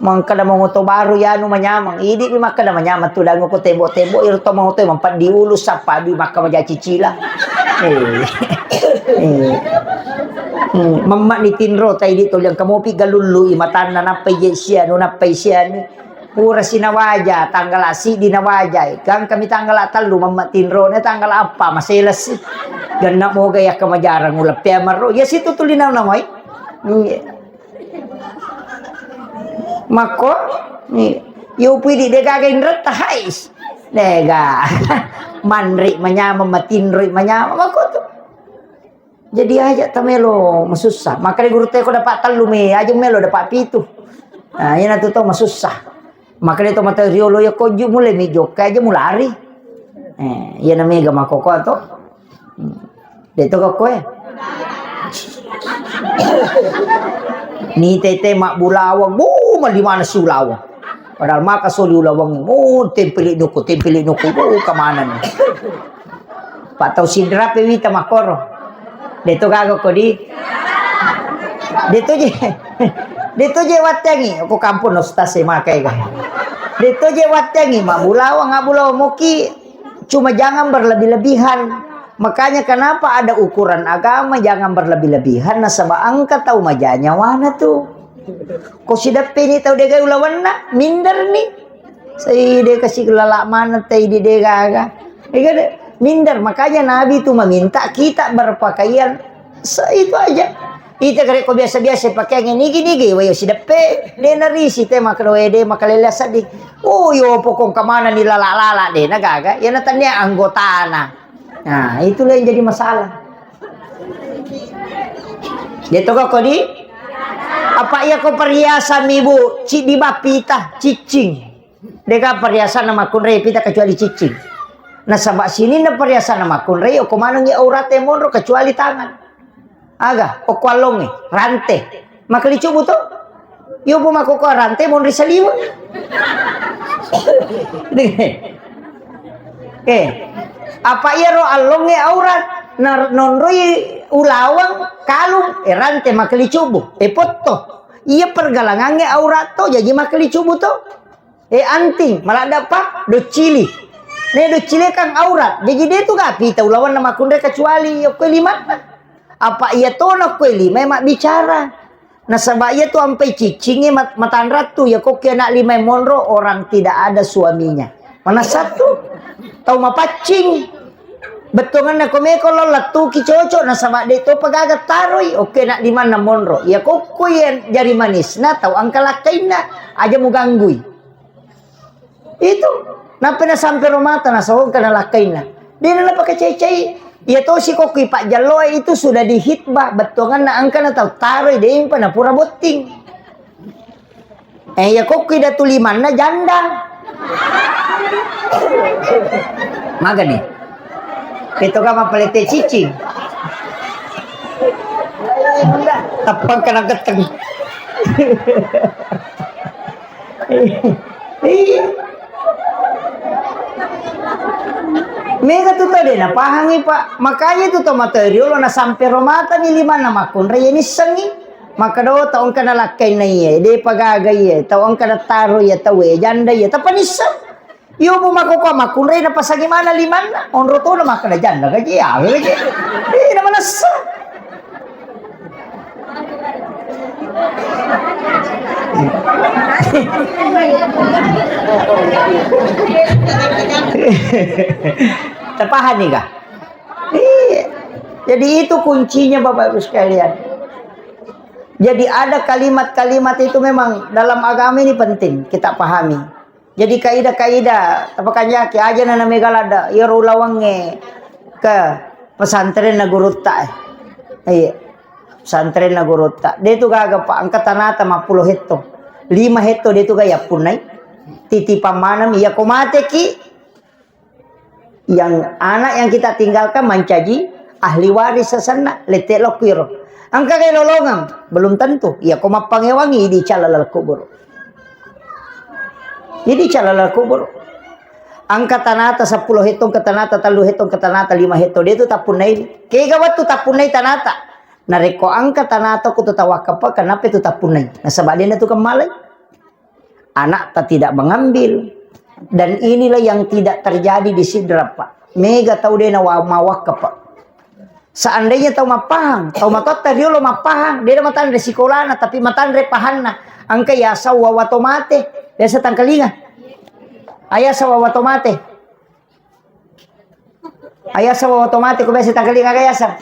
Mangkada mangoto baru ya anu manyameng. Idi mi makkada manyameng tu dangu ko tembok-tembok iro to mangoto mampeddi ulu sappa dui makka maja cicila. Eh. Eh. Hmm, mamma ni tinro tai di toliang kamopi galullu i matanna nappai je sianu nappai sianu. Pura sinawaja tanggala sidi nawaja. Gangkami tanggala tallu mamma tinro ne tanggala appa maselessi. Ganna moga yakka majarang uleppea marro. Ya situ tuli nau namai. Iya. Makko ni yo pui di degaga inretta hais. Dega. Manri manyameng matinroi manyameng makko tu. Jadi aja tamelo masussa. Makanya guru teko dapat tellu mi, aja melo dapat pitu. Nah, ina tu to masussa. Makanya to mata riolo ya koju mulai mi jokka aja mulari. Eh, iya na mega makoko to. Hmm. De to koko ya. Ni tete mak bulawang, bu mali mana si ulawang. Padahal maka soli ulawang, oh tempeli nuku, tempeli nuku, bu kemana nih. Pak tau sidra pe wita makoro. De to gaga ko di. De to je. De to je wattengi ko kampung ustaz e makai ga. De to je wattengi mabulawang abulawang moki cuma jangan berlebih-lebihan. Makanya kenapa ada ukuran agama jangan berlebih-lebihan nasaba engka tau maja nyawana tu. Ko sideppe ni tau degai ulawanna, minder ni. Sai de kasi lala maneng tai di de gaga. Ega de, minder. Makanya Nabi itu meminta kita berpakaian se-, itu aja. Ita gare ko biasa-biasa pakaiannya nigi-nigi, wayo sideppe, de narisi te makro de makalele sedih. Oh, yo pokong kemana ni lala-lala de na gaga. Ya na tania anggotana. Nah, itulah yang jadi masalah. Dia to ko di apa iya ko perhiasan ibu, ci di bapita, cicing. Deka perhiasan na makkunrai pita kecuali cicing. Nasaba sininna perhiasan na makkunrai okko manengngi aurate monro kecuali tangan. Aga okko allongnge rante. Makali cubu to. Yo bu makoko rante monri saliweng. Eh, apa iyaro allongnge aurat na nonroi ulawang kalung e rante makali cubu e potto. Iya pergalangangnge aurat to jaji makali cubu to. Eh, anting, maladda pa, doccili. Ne doccili kan aurat. Jaji de tu gapi tau lawanna makkunrai kecuali okko limanna. Apa iya tona okko lima mabbicara. Nasaba iya tu ampai ciccingi mat-, matanrattu ya kokki anak lima monro orang tidak ada suaminya. Mana satu? Tau mapaccing. Bettuanganna ko meko lo lettuki cocok nasaba de to pagaga taroi. Oke nak limanna monro. Ya kokko ya jari manisna tau angka lakkainna. Aja muganggui. Itu. Nappa na sampai romata na songka na lakkainna. Dena na pakacai-cai. Iya tosi kokki pajjalloe itu sudah dihitbah bettuanganna angka na tau taroi dempa na pura botting. Eh iya kokki datu limanna janda. Magani. Itu kama pelete cicing. Teppang kena geteng. Iya. Mega tu tau de napahangi, Pak. Makanya tu tau materi riolo na sampai romata ni limanna makkunrai ya nissengi. Maka do tau engka na lakkai na iya, de pagaga iya, tau engka na taro iya, tau e janda iya, tapa nisseng. Iyo bu makoko makkunrai na pasangi mana limanna, onro to na makkada janda gaji, ya gaji. Eh, na manessa. Terpaham nih, kah? Iya. Jadi itu kuncinya, Bapak Ibu sekalian. Jadi ada kalimat-kalimat itu memang dalam agama ini penting kita pahami. Jadi kaidah-kaidah, tapakanjaki aja na namega ladda, iyaro ulawangnge ke pesantren na gurutta, eh. Iya. Pesantren na gurutta. De tu gaga, Pak, engka tanata mappulo hetto. Lima hetto de tu gaya punnai. Titipang maneng, iya ko mateki, yang anak yang kita tinggalkan mancaji ahli waris sesenna, lette lokiro. Engka gai lolongang, belum tentu. Iya ko mappangewangi di calala kubur. Jadi calala kubur. Angka tanata seppulo hetto, angka tanata tellu hetto, angka tanata lima hetto. Dia tu tappunnai. Kega wettu tappunnai tanata. Narekko angka tanata ku tu tawakkapa, kenapa itu tappunnai? Nasaba dena tu kemmalai. Anakta tidak mengambil. Dan inilah yang tidak terjadi di Sidrap, Pak. Mega tau dena wa-, mawakkapa. Seandainya tau mappahang, tau matoatta riolo mappahang, de' matanre sikolana, tapi matanre pahanna. Engka yaseng wawa to mate, biasa tangkalinga. Ayaseng wawa to mate. Ayaseng wawa to mate, ko biasa tangkalinga aga yaseng.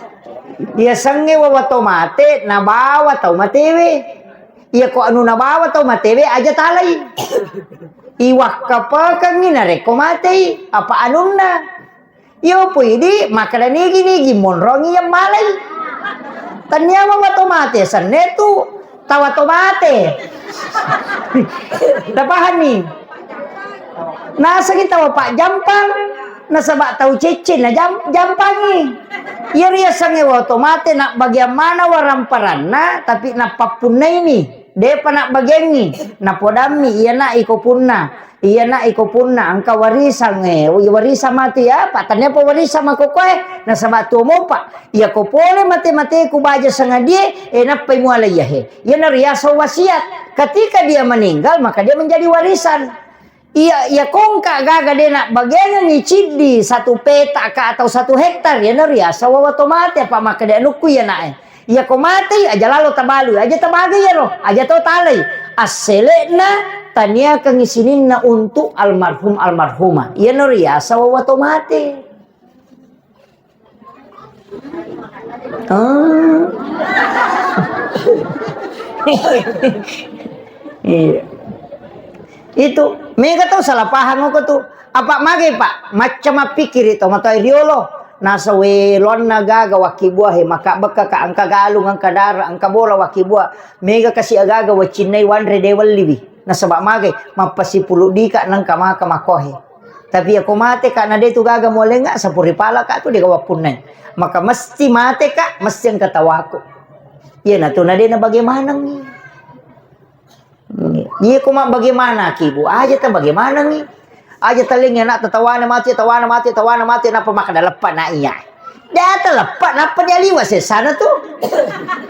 Yasengnge wawa to mate, nabawa tau matewe. Iya ko anu nabawa tau matewe, aja talai. Iwakkapekengngi narekko matei, apa anunna. Iyo pui di makkeda nigi-nigi monrongi yang malai. Tania wawa to mate senne tu tawa to mate. Tapahanni. Nasengi tawa pajjampang, nasaba tau cecce na jam-, jampangi. Iya riasengnge wawa to mate na bagian mana waramparanna, tapi nappappunnaini. De'pa nabbagiangngi, napodammi, iyana iko punna, iyana iko punna, engka warisangnge, warisan matu ya, pa tania pa warisan makkokkoe, nasaba tuo mopa, iyako pole mate-mateku baja sangadie, e nappai muala iyahe. Iyana riaseng wasiat. Ketika dia meninggal, maka dia menjadi warisan. Iya, iya kongka gaga de' nabbagiangengngi ciddi satu petak ka atau satu hektar, iyana riaseng wawa to mate, apa makkeda anukku iyanae. Iya ko matei, aja lalo tabalui, aja tabagai iyaro, aja to talai. Assele'na taniakengngi sininna untuk almarhum almarhumah. Iyana riaseng wawa to mate. Ah. Iya. Itu, mega tau salah paham ko tu. Apa magai, Pak? Macca mappikiri to matoa riolo. Nasa we lonna gaga wakkibua he, maka bekka ka engka galung, engka dara, engka bola wakkibua. Mega kasi agaga wacinnai wanre de welliwi. Nasaba magai, mappasipulu dika nengka maka makohe. Tapi ako mate ka na de tu gaga mualengnga, sapuri pala ka tu de wappunnai. Maka mesti mate ka, mesti engka tawaku. Iya na tu na de na bagaimanangngi. Iya ko ma bagaimana ki bu, aja ta bagaimanangngi. Aja talengngi anak ta tawana mate, tawana mate, tawana mate, napa maka daleppa na iya. Data leppa nappa dialiwa sessana tu.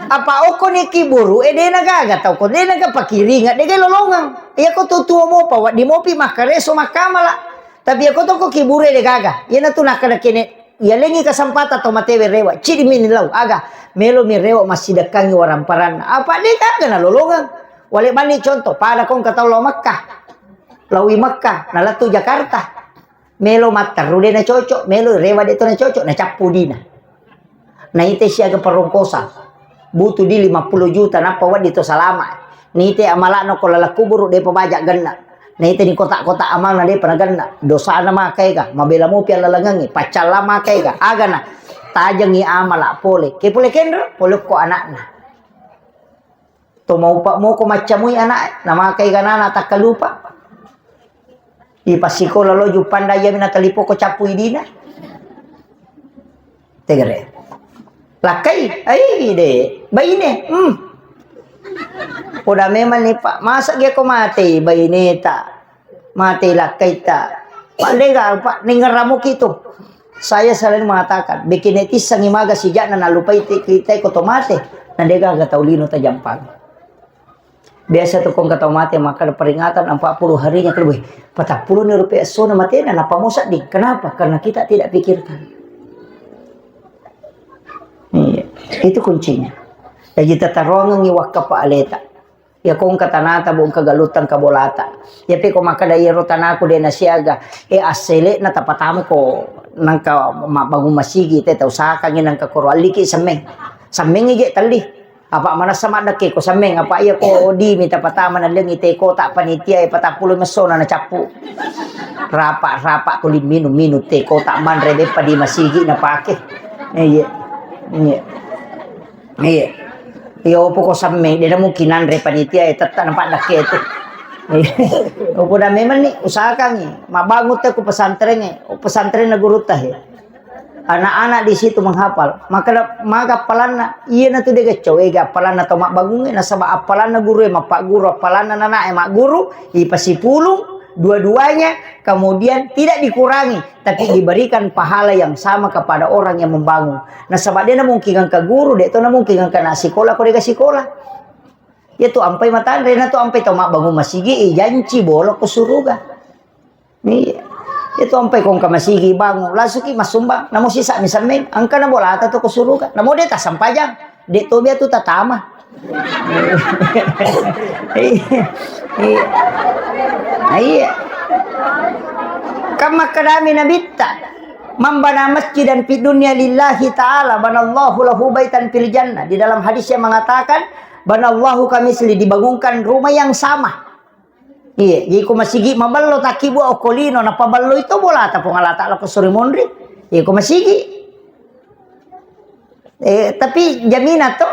Apa okko ni kiburu e dena gaga tau ko dena ga pakiringa dega lolongang. Iya ko tu tuo mopa waddi mopi makkareso makkamala. Tapi iya ko toko kiburu e de gaga. Iya na tu nakkada kene iya lengi kesempatan tau matewe rewa. Cidi mini lau aga melo mi rewa massidekkangi waramparanna. Apa de gaga na lolongang. Wale bani contoh pada kong katau lau Mekka. Laui Mekka na lettu Jakarta. Melo matteru de na cocok, melo rewa de to na cocok, na cappu dina. Na ite siaga perongkosan. Butuh di lima puluh juta nappa waddi to salama. Nite amalakno ko laleng kuburu de pa baja genna. Na ite ni kotak-kotak amalna de pa na genna. Dosana maka ega, mabela mopi alalangengi, paccalla maka ega. Agana tajengi amala pole. Ke pole kenro, pole ko anakna. To maupa moko maccamui anak, namakai ganana takkalupa. Ipassikola lo juppanda iyami natalipoko cappu idina. Tegere. Lakkai, ai de, baine. Hmm. Poda memang ni Pak, masa geko matei baineta. Mate lakkaitta. Pak, dega, Pak, ningerramuki tu. Saya selalu mengatakan, bikin netissangi maga sijakna nalupai te-, kita iko to mate. Na dega ga tau lino tajampang. Biasa tu kong tau mate maka peringatan empat puluh harinya kalau weh, patappulo ni rupiah sona matena napa mau sedih. Kenapa? Karena kita tidak pikirkan. Iya, itu kuncinya. Jadi tatarongengi wakka pa aleta. Iya ko engka tanata, bu engka galutta, engka bolata. Iya pe ko makkeda iyaro tanaku de nasiaga, e, assele'na tapatama ko nangka mabbangung masigi te, tausahakangngi nangka koro alliki semmeng. Semmengngi je telli. Apa manessa maddekke ko semmeng, apa iya ko dimi tapatama nallengi te kota panitia e patappulo messona nacappu. Rapa-rapa ko minum-minum te kota manre beppa di masigi napake. Iya. Iya. Iya. Iya, opo ko semmeng, de na mungkin nanre panitia, eh, tetta nampak dakke tu. Iya. Opo da memang ni, usahakan ni. Mabangun te ku pesantren, eh. Pesantren na guru teh, eh. Anak-anak di situ menghafal. Maka da-, maga appalanna, iya na tu de gacau, eh, ga appalanna tau mabbangun, eh, nasaba appalanna guru, eh, mappaguru, appalanna nana, eh, magguru, ipasipulung, dua-duanya, kemudian tidak dikurangi. Tapi diberikan pahala yang sama kepada orang yang membangun. Nasaba de na mungkin engka guru, de to na mungkin engka na sikola ko de ga sikola. Iya tu ampai matanre, na tu ampai tau mabbangun masigi, eh, janci bola ko suruga. Iya. Itu ampai kongka masigi bangung, lasuki massumbang, namo sisa mi semmeng, engka na bolata tu ko suruga, namo de tasampajang, de tobi tu tatama. Iya. Iya. Iya. Kan makkedami Nabitta, "Man bana masjidan fid dunya lillahi ta'ala, banallahu lahu baitan fil jannah." Di dalam hadis yang mengatakan, "Banallahu kamisli," dibangunkan rumah yang sama. Iya, jadi ko masigi maballo takkibua okko lino, napaballo itu bolata Puang Allah Ta'ala ko suri monri. Iya, ko masigi. Eh, tapi jaminan to,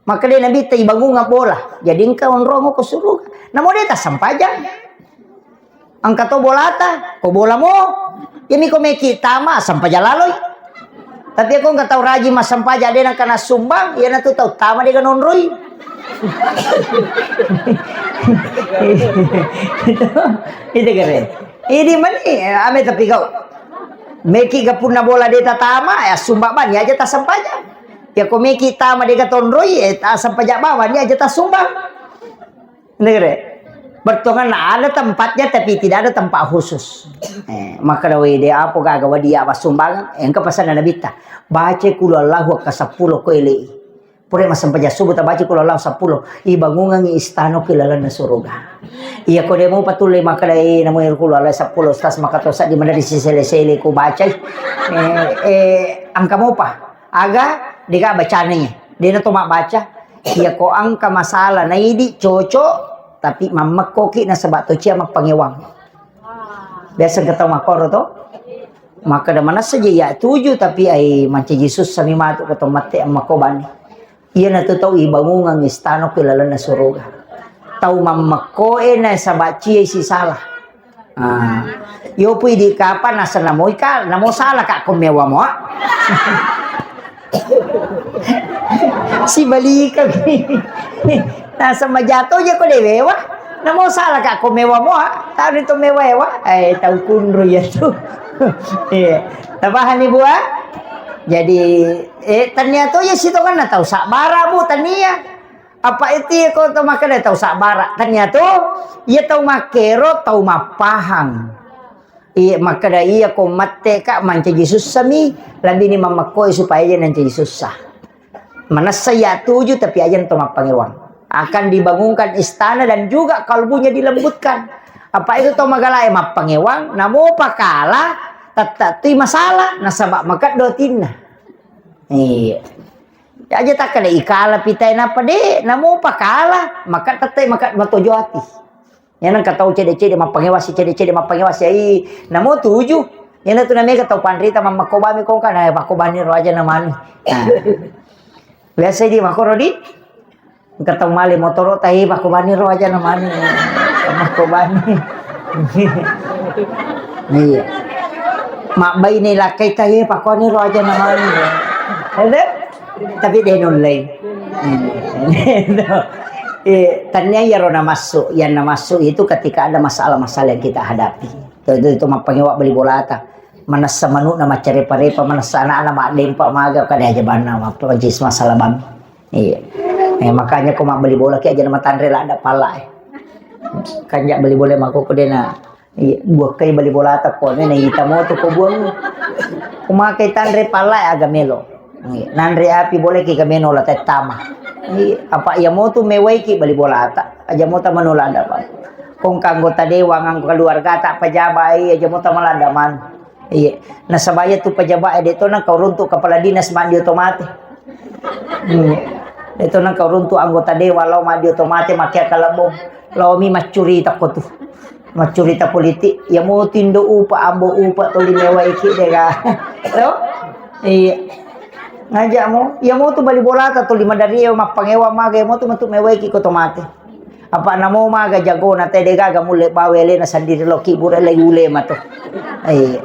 maka dia Nabi ta ibangunga bola. Jadi engka onrong ko suruga. Namo de tasampajang. Engka to bolata, ko bola mo. Iyami ko meki tama, sampajang laloi. Tapi aku engka tau rajin massampajang, de nengka nassumbang, iyanatu tau tama de ganonroi. Itu, itu keren. Ini mani, ame tapi kau. Meki ga punna bola de tatama, ya sumbang bani aja tasampajang. Ya ko meki tama de gatonroi, eh, tasampajang bawang, ni aja tasumbang. Negeri. Bertongan ada tempatnya, tapi tidak ada tempat khusus. Eh, maka da wede apa gaga wadia basumbangan, eh, engka pesan Nabi ta. Baca kulu Allahu ka seppulo ko elei. Pura massempajang subuh tabaca kulu Allahu seppulo. Ibangungangi istana ke lalanna suruga. Iya ko demo patulle maka dai namu kulu Allahu seppulo, Ustaz maka tosa di mana di sisele-sele ku bacai. Eh, eh, angka mopa. Aga dega bacane. Dena to mabbaca. Iya ko angka masalah naidi cocok, tapi mammekkoki nasaba to cia mappangewang. Biasa engka tau makkoro to? Makkeda manessa je iya tuju, tapi ai mancaji sussa mi matu ko to mette makkobani. Iyanatu tau ibangungang istana ko lalenna suruga. Tau mammekkoe nasaba ciai sisala. Ah. Yo pui di kapang nasa namoi ka, namo sala ka ko mewa mo. Sibalikang. Nasa majato je ko dewewa. Namo sala ka ko mewa mo. Tau itu mewa ewa. Eh, tau kunru ya tu. Iya. Tapahani bua? Jadi, eh, tania to ya situ kan tau sabara bu tania. Apa itu ya ko to makkeda tau sabbara? Tania to, iya tau makkero tau mappahang. Iya makkeda iya ko mette ka mancaji sussa mi, lebih ni mammakkoi supaya aja nancaji sussa. Manessa iya tuju tapi aja to mappangewang. Akan dibangunkan istana dan juga kalbunya dilembutkan. Apa itu to magala e mappangewang, namo pakala, tette tui masalah, nasaba makeddo tinna. Iya. Aja takkeda ikala pitai napa de, namo pakala, maka tette maka matojo ati. Yana engka tau cede-cede mappangewasi, cede-cede mappangewasi ai, namo tuju. Yana tu namega tau panrita mammakkobami kongka, na pakkobani ro aja namani. Nah. Biasa di makkoro di, engka tau male motoro tahi pakkobani ro aja namani. Makkobani. Iya. Mabbaine lakkai tahi pakkobani ro aja namani. Ada? Tapi de nullei. Hmm. Eh, tania iyaro namassu, yang namassu itu ketika ada masalah-masalah yang kita hadapi. Itu, itu, itu mappangewa beli bolata. Manessa manukna maccarepa-repa, manessa anakna maddempa maga, kada aja banna, apa jenis masalah bang. Iya. Eh, makanya ko mabbali bola ki aja matanre ladda pala, eh. Kanja bali bola mako ko dena. Iya, buakkai bali bolata ko ne, na ita mo tu ko buang. Umakai tanre pala aga melo. Iya, nanre api boleh ki ga meno la tettama. Iya, apa iya mo tu mewaiki bali bolata. Aja mo tamano ladda pa. Kongka anggota dewan, anggo keluarga tak pejabat, iya, aja mo tamalada man. Iya. Nasaba iya tu pejabat, eh, de to nang kau runtuk kepala dinas mandi otomate. Iya. De to nang kau runtuk anggota dewan lao mandi otomate makkeda kalebbo. Lao mi maccurita ko tu. Maccurita politik. Iya mo tindo upa, ambo upa tuli mewaiki de ga. Lo? Iya. Ngajak mo, iya mo tu bali bolata tuli madari mappangewa maga, iya mo tu metu mewaiki ko tomate. Apa namo maga jagona te de gaga mulle bawa elena sandiri lo kibure le ule mato. Eh.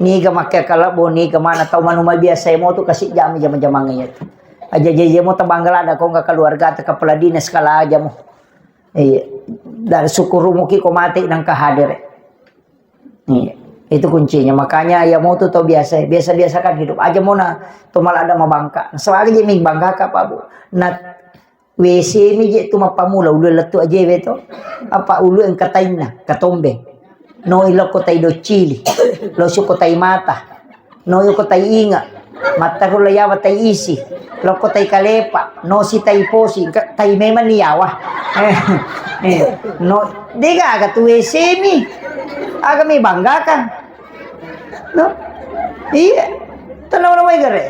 Niga makke kalebbo, niga mana tau manu mabiasa mo tu kasi jami jama-jamang iya tu. Aja je mo tabangga ladda ko ga keluarga ta kepala dinas kala aja mo. Iya. Dan syukur muki ko mate nang ka hadere. Iya. Itu kuncinya. Makanya ya mo tu tau biasa, biasa-biasakan hidup. Aja mo na to maladda mabangka. Sebab aja mi bangga ka Pak Bu. Na W C mi je tu mappamula ulu lettu aja we to. Apa ulu engka tainna, katombeng. No ilokko tai doccili, lo suko tai mata, no yoko tai inga, matteru lo yawa tai isi, lokko tai kalepa, no si tai posi, engka tai memang ni yawa. Eh, eh, no, dega aga tu W C mi, aga mi banggakan. No? Iya. Tenang, tenang, gare.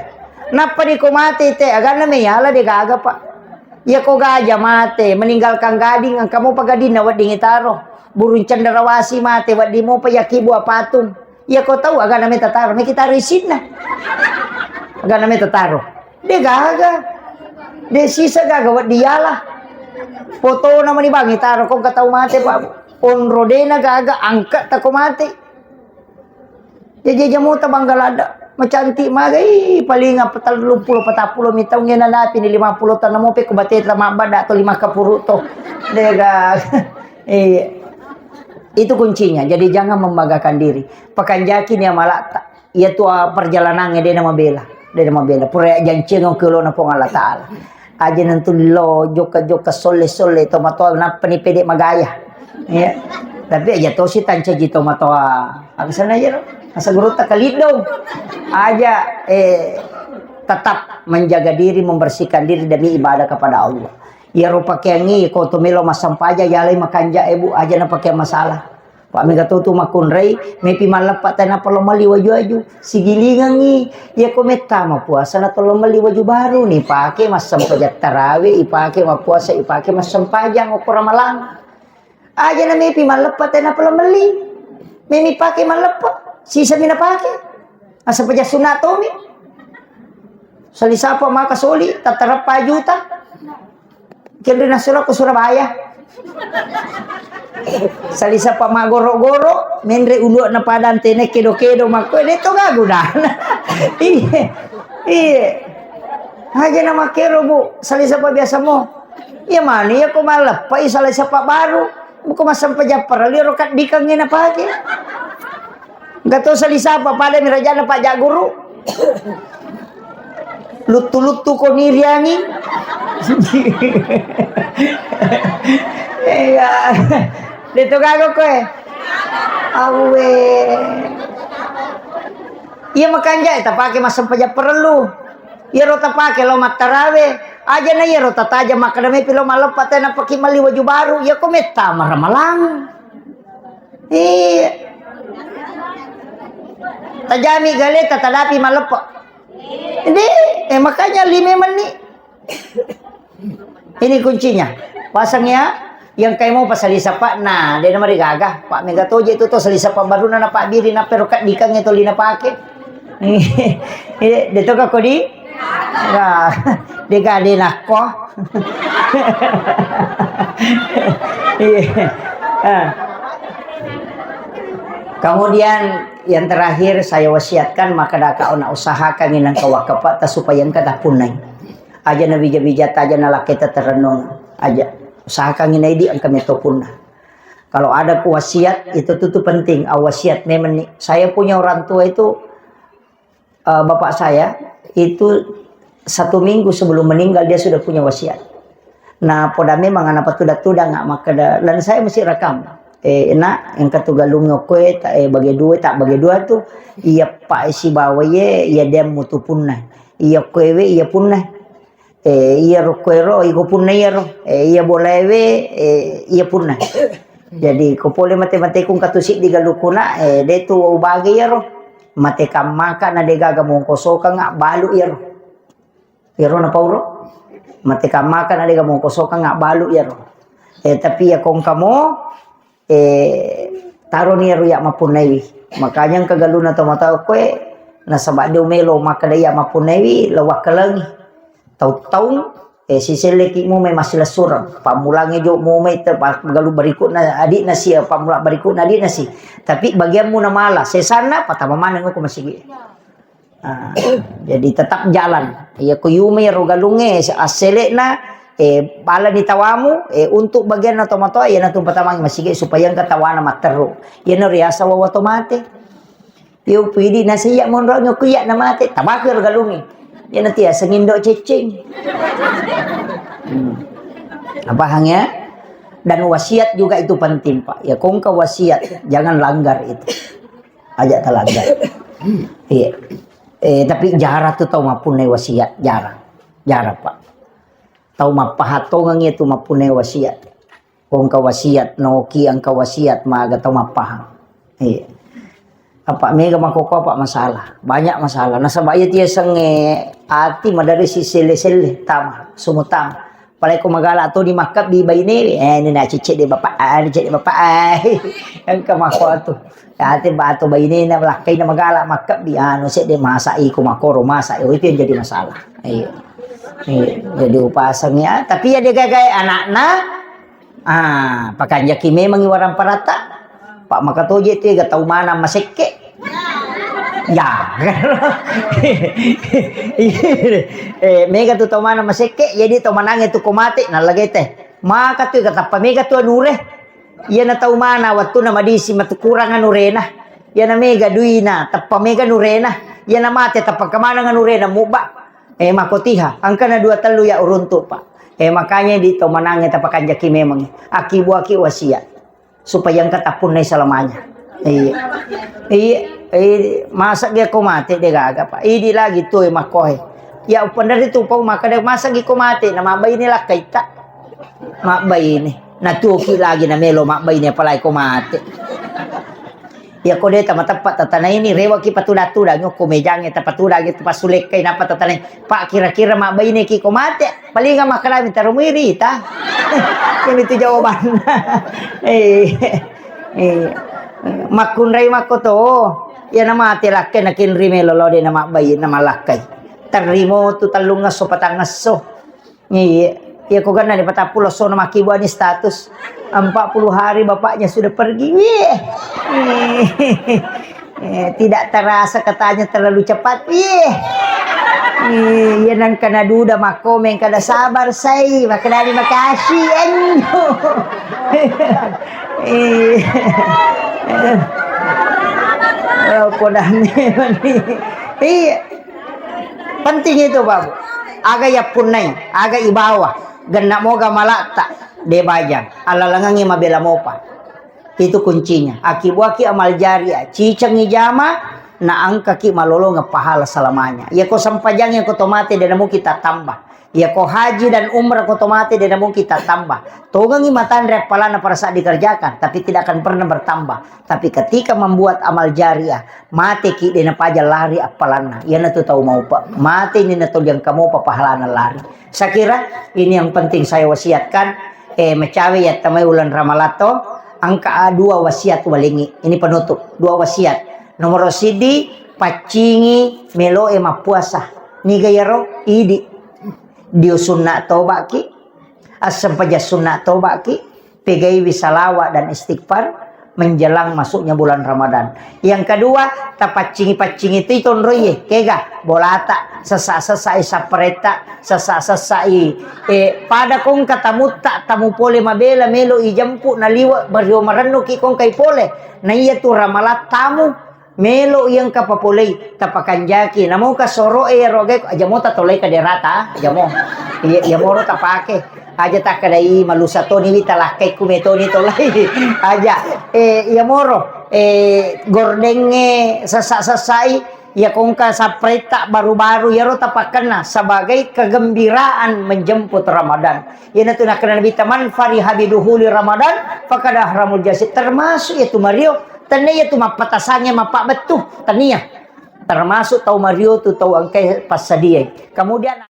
Nappa di ko mate te, aganna me yala de gaga, Pak. Iya ko gaja mate, meninggalkan gading, engka mo pagadinna wedding itaro. Burung cenderawasi mate, wedding mo payaki buah patung. Iya ko tau, aganna me tataro, me kita risinna. Aganna me tataro. De gaga. De sisa gaga wedding yala. Fotona mani bang itaro, ko engka tau mate, Pak. Onro dena gaga, angkat tako mate. Jaji jamota bangga ladda. Macantik maga, ih, paling apa, telluppulo, patappulo mi taung, ngena napi ni lima puluh taung, namo pe ku bateta mabbada atau lima kapuru to. Dega. Iya. Itu kuncinya. Jadi jangan membanggakan diri. Pakanjaki ni amalata. Iya tu, ah, perjalanannya de na mabela. De na mabela. Pura janceng ke lona Puang Allah Ta'ala. Aja nentu lo jokka-jokka solle-solle tomatoa nappa ni pede magaya. Ya. Tapi aja tosi tancaji tomatoa. Aksana aja lo. Asa guru tak kalidong. Aja, eh, tetap menjaga diri, membersihkan diri demi ibadah kepada Allah. Iyaro pakeangngi ko to melo massempajang, yalai makanja, eh, Bu, aja na pakeang masalah. Pak mega to tu makkunrai, mepi malleppa tena palo melli waju-waju. Sigilingengngi, iya ko metta mapuasa na tolo melli waju baru ni pake massempajang tarawe, ipake mapuasa, ipake massempajang okko ramalang. Aja na mepi malleppa tena palo melli. Memi pake malleppa, sisa mi na pake. Massempajang sunna tomi. Salisapa maka soli, tatarappa juta. Kenri nasuro ke Surabaya. Salisapa magoro-goro, menre uluak na padang tene kedo-kedo makko, de to gagu dana. Iya. Iya. Aja na makero, Bu, salisapa biasa mo. Iya mani, iya ko maleppai salisapa baru. Buko massempajang parelli ro kaddikang na pake. Gato salisapa pada mirajana Pak Jaguru. Luttu-luttu ko niriangi. Iya. Deto gago koe. Awe. Iya makanja, eh, tapake massempajang parellu. Iyaro tapake lo mattarawe. Aja na iyaro tataja makkeda mepi lo maleppa tena paki melli waju baru. Iya ko metta maramalang. Iya. Tajami galeta tadapi maleppa. Deh, eh, makanya lima menit. Ini kuncinya. Pasang ya, yang kayak mau pasali sapa, nah, dia nama gaga. Pak mega toje itu to sali sapa baru na Pak Biri na pero kat dikang itu lina pake. Iya, dia to kodi? Nah, dia gade nako. Iya. Ah. Kemudian yang terakhir saya wasiatkan, maka daka ona usahakan inang kawakapa ta supaya engka tapunnai. Aja na bija-bija ta, aja na laketa terrenung. Aja usahakan inai di engka metopunna. Kalau ada ku wasiat itu tuh, tuh penting. Ah, wasiat memang nih. Saya punya orang tua itu, eh, bapak saya itu satu minggu sebelum meninggal dia sudah punya wasiat. Nah, poda memang ana patuda-tuda nggak makkeda, dan saya mesti rekam. Eh, nak, yang katu galung okkoe, tak, eh, bagi dua, tak bagi dua tuh, iya pak sibawa ye, iya dia mutu punna. Iya koewe, iya punna. Eh, iya ro koero, iko punna iya ro. Eh, iya bolaewe, eh, iya punna. Jadi, ko pole mate-mate kung katu siddi galukuna, eh, de tu ubage iya ro. Mate kammaka na de gaga mongkosokang balu iya ro. Iyaro napauro, mate kammaka na dega mongkosokang abbalu iyaro. Eh, tapi iya kongkamo, eh, taroni iyaro iya mappunnaiwi. Makanya engka galunna tomatoa koe, nasaba de umelo makkeda iya mappunnaiwi, lo wakkalengi. Tau-taung, eh, siselleki mumai massilessureng. Pammulangnge jo mumai te, pa-, galu berikutna adikna si, pammula berikutna adikna si. Tapi bagiammu namala, sesanna patama maneng ko masigi. Ah, jadi tetap jalan. Iya, ko yumai ro galungnge, asselekna, eh, balani tawamu, eh, untuk bagianna tomatoa, iya natu patamangi masigi supaya engka tawana matteru. Iya no riasa wawa to mate. Iya upidi nasi iya monro ngku iya na mate, tabaku ro galungnge. Iya nanti ya sengindo ceceng. Hmm. Apa hangnya? Dan wasiat juga itu penting, Pak. Ya, kongka wasiat, jangan langgar itu. Aja talanggar. Iya. Eh, tapi jarang tuh tau mappunnai wasiat, jarang. Jarang, Pak. Tau mappahattongengi itu mappunnai wasiat. Kongka wasiat, noki engka wasiat, maga tau mappahang. Iya. Apa mega makkokko apa masalah? Banyak masalah. Nasaba iya tiasengnge ati maderri siselle-selle tama, sumu tama. Apalagi ko magala to di makkabbi baine, eh, ini na cicce de bapak, ah, ini cicce de bapak, ah. Engka makko tu. Ati batu baine na lakkai na magala makkabbi, anu sedde masa iko makoro masa, oh, itu yang jadi masalah. Iya. Iya. Jadi upaseng ya, tapi ya dia gagai anakna, Ah, pakanjaki memangngi waramparatta. Pak makatoje tega tau manang masekke. Ya. Eh, mega tu tau manang masekke, jadi tau manangnge tu ko mate, nallagete. Maka tu katappa mega tu anure. Iyana tau mana wattunna madisi matu kurang anurena. Iyana mega duina, tappa mega nurena. Iyana mate, tappa kemanang anurena, mubba. Eh, makotiha, engkana dua tellu ya uruntu, Pak. Eh, makanya di to manangnge tapakanjaki memang. Akibuaki wasiat. Supaya engka tappunnai selamanya. Iya. Iya, iya, masa dia ko mate de gaga, Pak. Idi lagi tu, eh, makkohe. Ya, upandari tu, Pak, maka de masa gi ko mate, na mabbaine lakkaitta. Mabbaine. Natuki lagi na melo mabbaine, apalagi ko mate. Iya ko de tamateppa tatanaini, rewaki patudang-tudang, ko mejangnge tapatudangi, tapasulekkai, napa tatanai. Pak, kira-kira mabbaineki ko mate, palinga makkalami taromui rita. Ini tu jawabanna. Eh, eh, makkunrai makko to. Iya na mate lakkai na kinri melo lo de na mabbai na malakkai. Tarrimo tu tellungngesso patangngesso. Iya, iya ko ganna ni patappulo sono makkibuani status. Empat puluh hari bapaknya sudah pergi. Wih. Eh, tidak terasa katanya terlalu cepat. Wih. Eh, iya nang kana duda makkomeng kada sabar sai. Makkedani makasih. Anjo. Eh. Oh, podane. Iya. Penting itu, Babu. Aga yappunnai, aga ibawa, genna moga malakta, de bajang, alalangengi mabela mopa. Itu kuncinya. Akibuaki amal jariah, cicengi jama, na engkaki malolongeng pahala selamanya. Iya ko sempajang, iya ko tomate, de namuki tatambah. Iya ko haji dan umrah ko tomate, de namuki tatambah. Tongengi matanre appalanna pada saat dikerjakan, tapi tidak akan pernah bertambah. Tapi ketika membuat amal jariah, mateki de napaja lari appalanna. Iyanatu tau maupa. Mateni natoliang kamopa pahalana lari. Saya kira ini yang penting saya wasiatkan. Eh, macawe ya tamai ulan Ramalang to, engka dua wasiat walengi. Ini penutup, dua wasiat. Nomor sidi, paccingi meloe mappuasa. Niga yaro? Idi. Dio sunna tobaki. Assempajang sunna tobaki, pegaiwi salawat dan istighfar menjelang masuknya bulan Ramadan. Yang kedua, tapaccingi-paccingi tu tonroiye, kega, bolata, sessa-sessai sapparetta, sessa-sessai, eh, pada kongka tamutta, tamu pole mabela, melo ijempu, naliwa, bario marennuki kongkai pole. Na iya tu Ramalang tamu, Melo iya engka papolei, tapakanjaki. Namoka soro'e iyaro agae, aja mo tatolai kaderata, aja mo. Iya, iya moro tapake. Aja takkedai malusa toni wi talakkai ku metoni tolai. Aja. Eh, iya moro. Eh, gordengnge sessa-sessai, iya kongka sapretta baru-baru, iyaro tapakkenna sebagai kegembiraan menjemput Ramadan. Iyanatu nakkeda Nabitta, "Man fariha biduhuli Ramadan, faqad ahramul jasad." Termasuk iyatu mario, tennia iyatu mappatasange mappabettu, tennia. Termasuk tau mario tu tau engkae passadiai. Kemudian